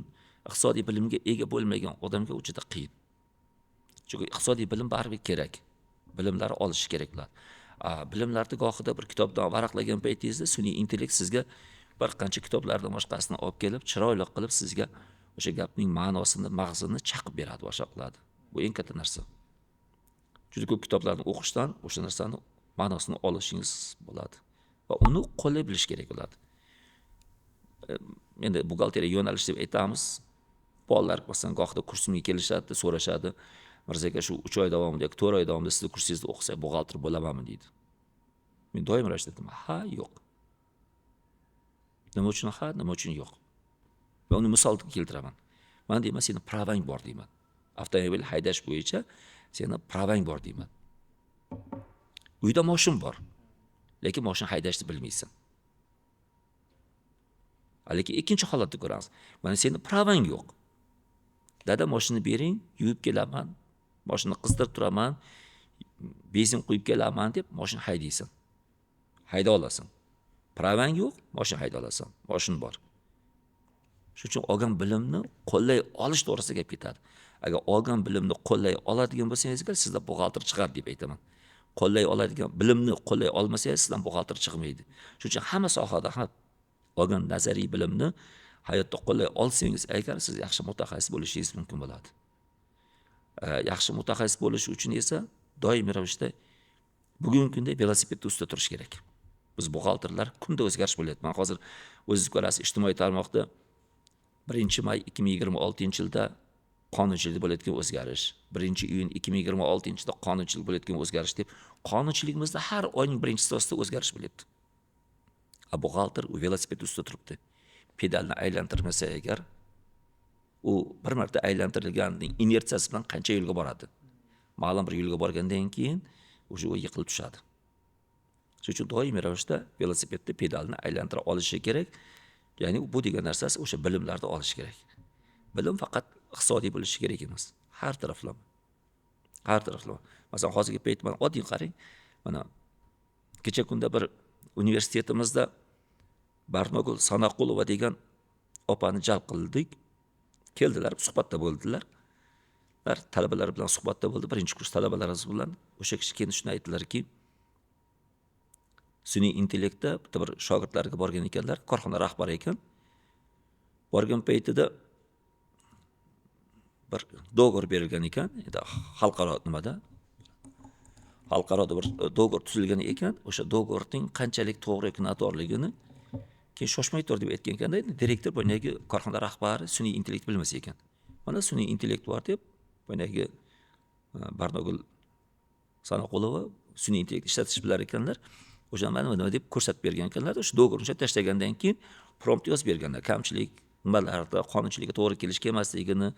iqtisodiy bilimga ega bo'lmagan odamga u juda qiyin. Chunki iqtisodiy bilim baribir kerak. Bilimlarni olishi kerak bo'ladi. Bilimlarni gohida bir kitobdan varaqlagan paytingizda sun'iy intellekt sizga bir qancha kitoblardan boshqasini olib kelib, chiroyli qilib sizga o'sha gapning ma'nosini, mag'zini chaqib beradi, boshqa qiladi. Bu eng katta narsa. Juda ko'p kitoblarni o'qishdan o'sha narsani ma'nosini olishingiz bo'ladi va uni qo'llay bilish kerak bo'ladi. Endi buxgalteriya yo'nalishi deb aytamiz. Bolalar masalan gohida kursimga kelishadi, so'rashadi. Mirzo aka, shu 3 oy davomida yoki 4 oy davomida sizni kursingizda o'qisak buxgalter bo'lamanmi deydi. Men doim ravishda aytaman, ha, yo'q. Nima uchun ha, nima uchun yo'q? Va uni misol keltiraman. Man deyman, seni pravang bor deyman. Avtomobil haydash bo'yicha seni pravang bor deyman. Uyda moshin bor, lekin moshin haydashni bilmaysan. Lekin ikkinchi holatni ko'ramiz. Mana seni pravang yo'q. Dada, moshinni bering, yuvib kelaman, moshinni qizdirib turaman, benzin quyib kelaman deb moshin haydaysan. Hayda olasan. Pravang yo'q, moshin hayda olasan. Moshin bor. Shuning uchun olgan bilimni qo'llay olish to'g'risida gap ketadi. Agar olgan bilimni qo'llay oladigan bo'lsangiz, sizda buxgalter chiqadi deb aytaman. Qo'llay oladigan bilimni qo'llay olmasangiz, sizdan buxgalter chiqmaydi. Shuning uchun hamma sohada ham olgan nazariy bilimni hayotda qo'llay olsangiz agar, siz yaxshi mutaxassis bo'lishingiz mumkin bo'ladi. Yaxshi mutaxassis bo'lish uchun esa doimiy ravishda bugungi kunda velosipedni ustida turish kerak. Biz buxgalterlar kunda o'zgarish bo'lyapti. Man hozir o'zingiz ko'rasiz, ijtimoiy tarmoqda 1 may 2026-yilda qonunchilikda bo'layotgan o'zgarish, 1 iyun 2026-yilda qonunchilik bo'layotgan o'zgarish deb qonunchiligimizda har oyning birinchi o'zgarish bo'lyapti. A buxgalter u velosiped ustida turibdi, pedalni aylantirmasa agar, u bir marta aylantirilganining inertsiyasi bilan qancha yo'lga boradi? Ma'lum bir yo'lga borgandan keyin уже u yiqilib tushadi. Shuning uchun doimiy ravishda velosipedda pedalni aylantira olishi kerak. Ya'ni bu degan narsasi o'sha bilimlarni olish kerak. Bilim faqat iqtisodiy bo'lishi kerak emas, har taraflama, har taraflama. Masalan, hozirgi payt mana oddiy qarang, mana kecha kunda bir universitetimizda Barnogul Sanaqulova degan opani jalb qildik. Keldilar, suhbatda bo'ldilar. Ular talabalar bilan suhbatda bo'ldi, birinchi kurs talabalarimiz bilan. O'sha kishi keyin shuni aytdilarki, sun'iy intellektda bitta bir shogirdlariga borgan ekanlar, korxona rahbari ekan. Borgan paytida bir договор berilgan ekan, endi xalqaro nimada, xalqaroda bir договор tuzilgan ekan. O'sha договор ning qanchalik to'g'ri yoki noto'g'riligini keyin shoshmay tur deb aytgan ekanda. Endi direktor, boyagi korxona rahbari sun'iy intellekt bilmas ekan. Mana sun'iy intellekt bor deb boyagi Barnogul Sanoqulova sun'iy intellekt ishlatish bilar ekanlar. O'sha mana nima deb ko'rsatib bergan ekanlar. O'sha договор ni tashlagandan keyin prompt yozib berganlar, kamchilik nimalarda, qonunchilikka to'g'ri kelish kelmasligini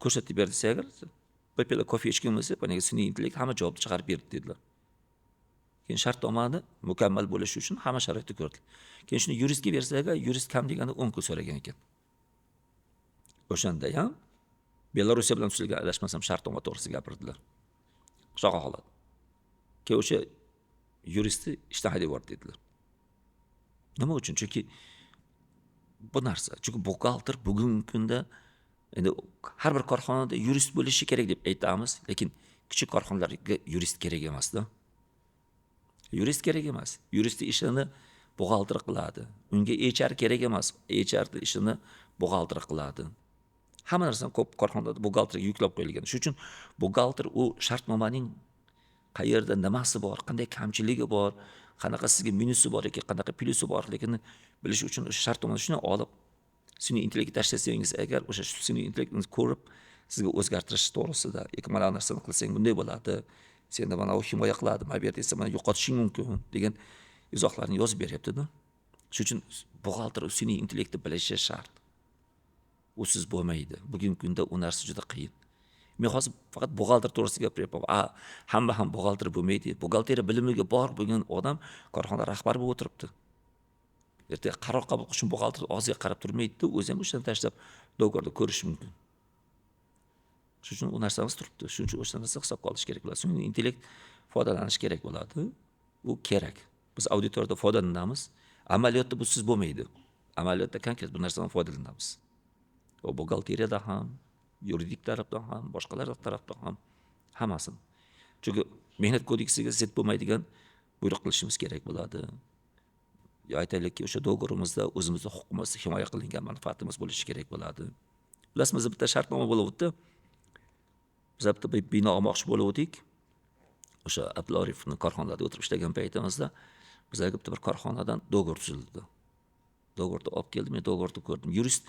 ko'rsatib berdi desa agar, bir piyola kofe ichgan bo'lsa, boyagi sun'iy intellekt hamma javobni chiqarib berdi dedilar. Keyin shartnomani mukammal bo'lishi uchun hamma sharoitni ko'rdilar. Keyin shuni yuristga bersa agar, yurist kam deganda 10 kun so'ragan ekan. O'shanda ham Belorussiya bilan tuzilgan, adashmasam, shartnoma to'g'risida gapirdilar. Shunaqa holat. Keyin o'sha yuristni ishdan haydab yubordi dedilar. Nima uchun? Chunki bu narsa, chunki buxgalter bugungi kunda endi har bir korxonada yurist bo'lishi kerak deb aytamiz, lekin kichik korxonalarga yurist kerak emasda. Yurist kerak emas. Yuristni ishini buxgalter qiladi. Unga HR kerak emas, HRni ishini buxgalter qiladi. Hamma narsani ko'p korxonalarda buxgalterga yuklab qo'yilgan. Shuning uchun buxgalter u shartnomaning qayerda nimasi bor, qanday kamchiligi bor, qanaqa sizga minusi bor yoki qanaqa plyusi borligini bilish uchun o'sha shartnomani shuni olib sun'iy intellektga tashlasangiz agar, o'sha sun'iy intellektni ko'rib sizga o'zgartirish to'g'risida yoki mana bu narsani qilsang bunday bo'ladi, senda mana u himoya qiladi, mana bu yerda esa mana yo'qotishing mumkin degan izohlarni yozib beryaptida. Shuning uchun buxgalter sun'iy intellektni bilishi shart, usiz bo'lmaydi. Bugungi kunda u narsa juda qiyin. Men hozir faqat buxgalter to'g'risida gapiryapman. A hamma ham buxgalter bo'lmaydi. Buxgalteriya bilimiga bor bo'lgan odam korxona rahbari bo'lib o'tiribdi. Ertaga qaror qabul qilish uchun buxgalter og'ziga qarab turmaydida, o'zi ham o'shani tashlab договор da ko'rishi mumkin. Shuning uchun u narsamiz turibdi. Shuning uchun o'sha narsa hisobga olish kerak bo'ladi. Sun'iy intellekt foydalanish kerak bo'ladi, u kerak. Biz auditoriyada foydalanamiz, amaliyotda busiz bo'lmaydi. Amaliyotda konkret bu narsadan foydalanamiz, buxgalteriyada ham, yuridik tarafdan ham, boshqalar tarafdan ham, hammasini. Chunki mehnat kodeksiga zid bo'lmaydigan buyruq qilishimiz kerak bo'ladi yo aytaylikki, o'sha договор imizda o'zimizni huquqimiz himoya qilingan, manfaatimiz bo'lishi kerak bo'ladi. Bilasizmi, bitta shartnoma bo'lib o'tdi. Biz bitta bir bino olmoqchi bo'lgandik. O'sha Abdulla Oripovni korxonalarida o'tirib ishlagan paytimizda bizlarga bitta bir korxonadan договор tuzildi. Договор ni olib keldi, men договор ni ko'rdim. Yurist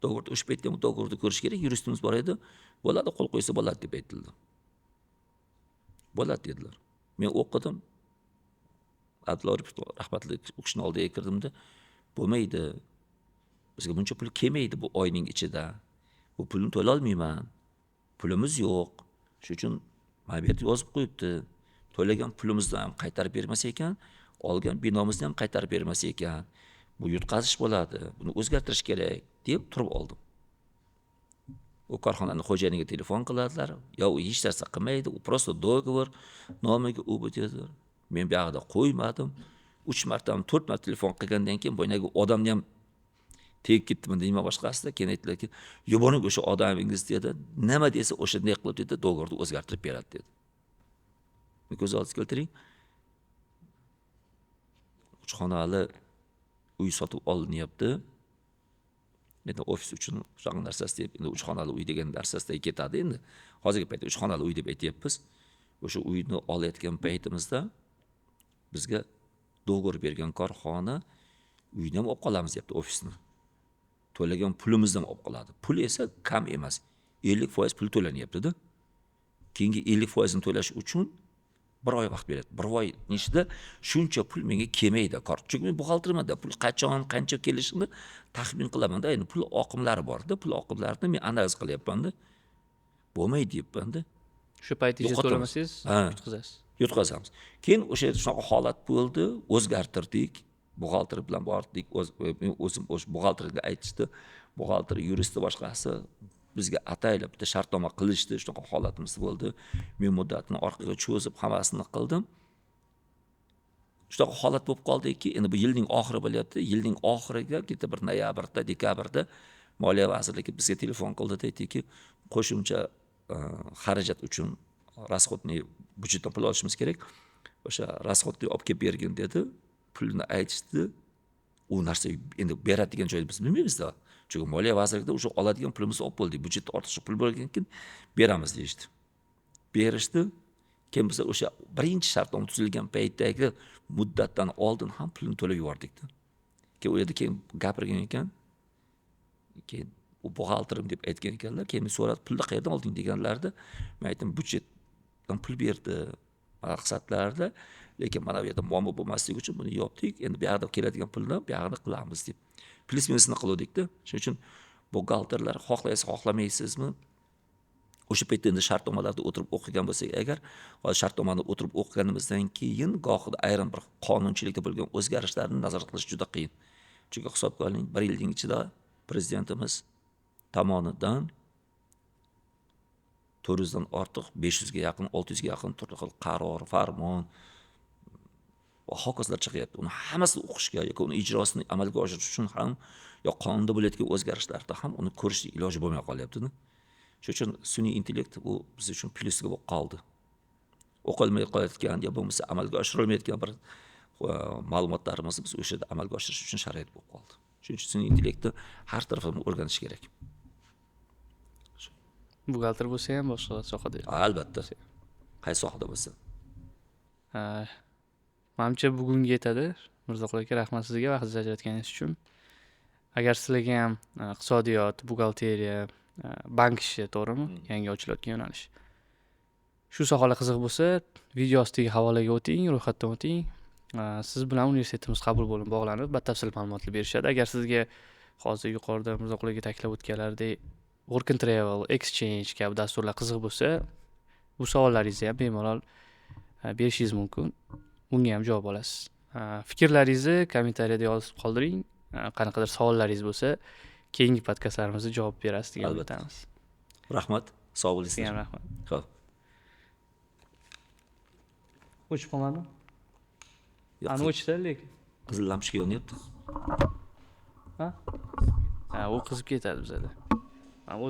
договор ni, o'sha paytda ham договор ni ko'rish kerak, yuristimiz bor edi. Bo'ladi, qo'l qo'ysa bo'ladi deb aytildi. Bo'ladi dedilar. Men o'qidim. Abdulla Oripov rahmatli u kishini oldiga kirdimda, bo'lmaydi, bizga buncha pul kelmaydi bu oyning ichida, bu pulni to'lolmayman, pulimiz yo'q. Shuning uchun mana bu yerda yozib qo'yibdi, to'lagan pulimizni ham qaytarib bermas ekan, olgan binomizni ham qaytarib bermas ekan, bu yutqazish bo'ladi, buni o'zgartirish kerak deb turib oldim. U korxonani xo'jayiniga telefon qiladilar yo u hech narsa qilmaydi, u просто договор nomiga u bu dedilar. Men buyog'ida qo'ymadim. Uch martami, to'rt marta telefon qilgandan keyin boyagi odamni ham tegib ketdimi deyman boshqasida. Keyin aytdilarki, yuboring o'sha odamingiz dedi, nima desa o'shanday qilib dedi, договор ni o'zgartirib beradi dedi. Ko'z oldingizga keltiring, uch xonali uy sotib olinyapti endi ofis uchun, shunaqa narsasi deb. Endi uch xonali uy degan narsasida ketadi. Endi hozirgi paytda uch xonali uy deb aytyapmiz. O'sha uyni olayotgan paytimizda bizga договор bergan korxona uyni ham olib qolamiz deyapti, ofisni, to'lagan pulimizni ham olib qoladi. Pul esa kam emas, 50% pul to'lanyaptida. Keyingi 50%ini to'lash uchun Bir oy vaqt beradi. Bir oy ichida shuncha pul menga kelmaydi kart. Chunki men buxgaltermanda, pul qachon qancha kelishini taxmin qilamanda. Endi pul oqimlari borda, pul oqimlarini men analiz qilyapmanda. Bo'lmaydi deyapmanda. Shu payt ichida Yo'qotamiz. to'lamasangiz, Ha. yutqizasiz. Yutqazamiz. Keyin o'sha yerda shunaqa holat bo'ldi, o'zgartirdik. Buxgalter bilan bordik. Men o'zim o'sha buxgalterga aytishdi. Buxgalter, yuristi, boshqasi bizga ataylab bitta shartnoma qilishdi. Shunaqa holatimiz bo'ldi. Men muddatini orqaga cho'zib hammasini qildim. Shunaqa holat bo'lib qoldiki, endi bu yilning oxiri bo'lyapti. Yilning oxiriga bitta bir noyabrda, dekabrda Moliya vazirligi bizga telefon qildi, aytdiki, qo'shimcha xarajat uchun расходный byudjetdan pul olishimiz kerak. O'sha расход ni olib kelib bergin dedi. Pulni aytishdi. U narsa endi beradigan joyni biz bilmaymizda. Chunki Moliya vazirligida o'sha oladigan pulimizni olib bo'ldik. Byudjetda ortiqcha pul bo'lgandan keyin beramiz deyishdi. Berishdi. Keyin biz o'sha birinchi shartnoma tuzilgan paytdagi muddatdan oldin ham pulni to'lab yubordikda. Keyin u yerda keyin gapirgan ekan. Keyin u buxgalterim deb aytgan ekanlar. Keyin men so'radim, pulni qayerdan olding deganlarida, men aytdim, byudjetdan pul berdi maqsadlarda, lekin mana bu yerda muammo bo'lmasligi uchun buni yopdik. Endi bu yoqda keladigan pulni bu yog'ini qilamiz deb. Plyus minusini qiluvdikda. Shuning uchun buxgalterlar xohlaysiz, xohlamaysizmi? O'sha paytda endi shartnomalarda o'tirib o'qigan bo'lsak agar, hozir shartnomani o'tirib o'qiganimizdan keyin gohida ayrim bir qonunchilikda bo'lgan o'zgarishlarni nazorat qilish juda qiyin. Chunki hisobga oling, bir yilning ichida prezidentimiz tomonidan 400 dan ortiq, 500 ga yaqin, 600 ga yaqin turli xil qaror, farmon va hokazolar chiqyapti. Uni hammasini o'qishga yoki uni ijrosini amalga oshirish uchun ham yo qonunda bo'layotgan o'zgarishlarda ham uni ko'rishlik iloji bo'lmay qolyapti-da. Shuning uchun sun'iy intellekt bu biz uchun plyusga bo'lib qoldi. O'qilmay qolayotgan yo bo'lmasa amalga oshirilmayotgan bir ma'lumotlarimizni biz o'sha yerda amalga oshirish uchun sharoit bo'lib qoldi. Shuning uchun sun'iy intellektni har taraflama o'rganish kerak. Buxgalter bo'lsa ham, boshqa sohada ham. Albatta. Qaysi sohada bo'lsa. Manimcha bugunga yetadi. Mirzoqul aka, rahmat sizga vaqtingizni ajratganingiz uchun. Agar sizlarga ham iqtisodiyot, buxgalteriya, bank ishi, to'g'rimi? Yangi ochilayotgan yo'nalish. Shu sohalar qiziq bo'lsa, video ostidagi havolaga o'ting, ro'yxatdan o'ting. Siz bilan universitetimiz qabul bo'limi bog'lanib, batafsil ma'lumotlar berishadi. Agar sizga hozir yuqorida Mirzoqul aka ta'kidlab o'tganlaridek work and travel, exchange kabi dasturlar qiziq bo'lsa, bu savollaringizni ham bemalol berishingiz mumkin. Unga ham javob olasiz. Fikrlaringizni kommentariyada yozib qoldiring. Qanaqadir savollaringiz bo'lsa, keyingi podkastlarimizda javob berasiz degan Albatta. umiddamiz. Rahmat. Sog' Sizga bo'lasizlar. ham rahmat. Xo'p. O'chib qolmadimi? Yo'q, Ani o'chdi lekin. Qizil lampochka yonyapti. Ha? Ha, u qizib ketadi bizada. Ha, o'zi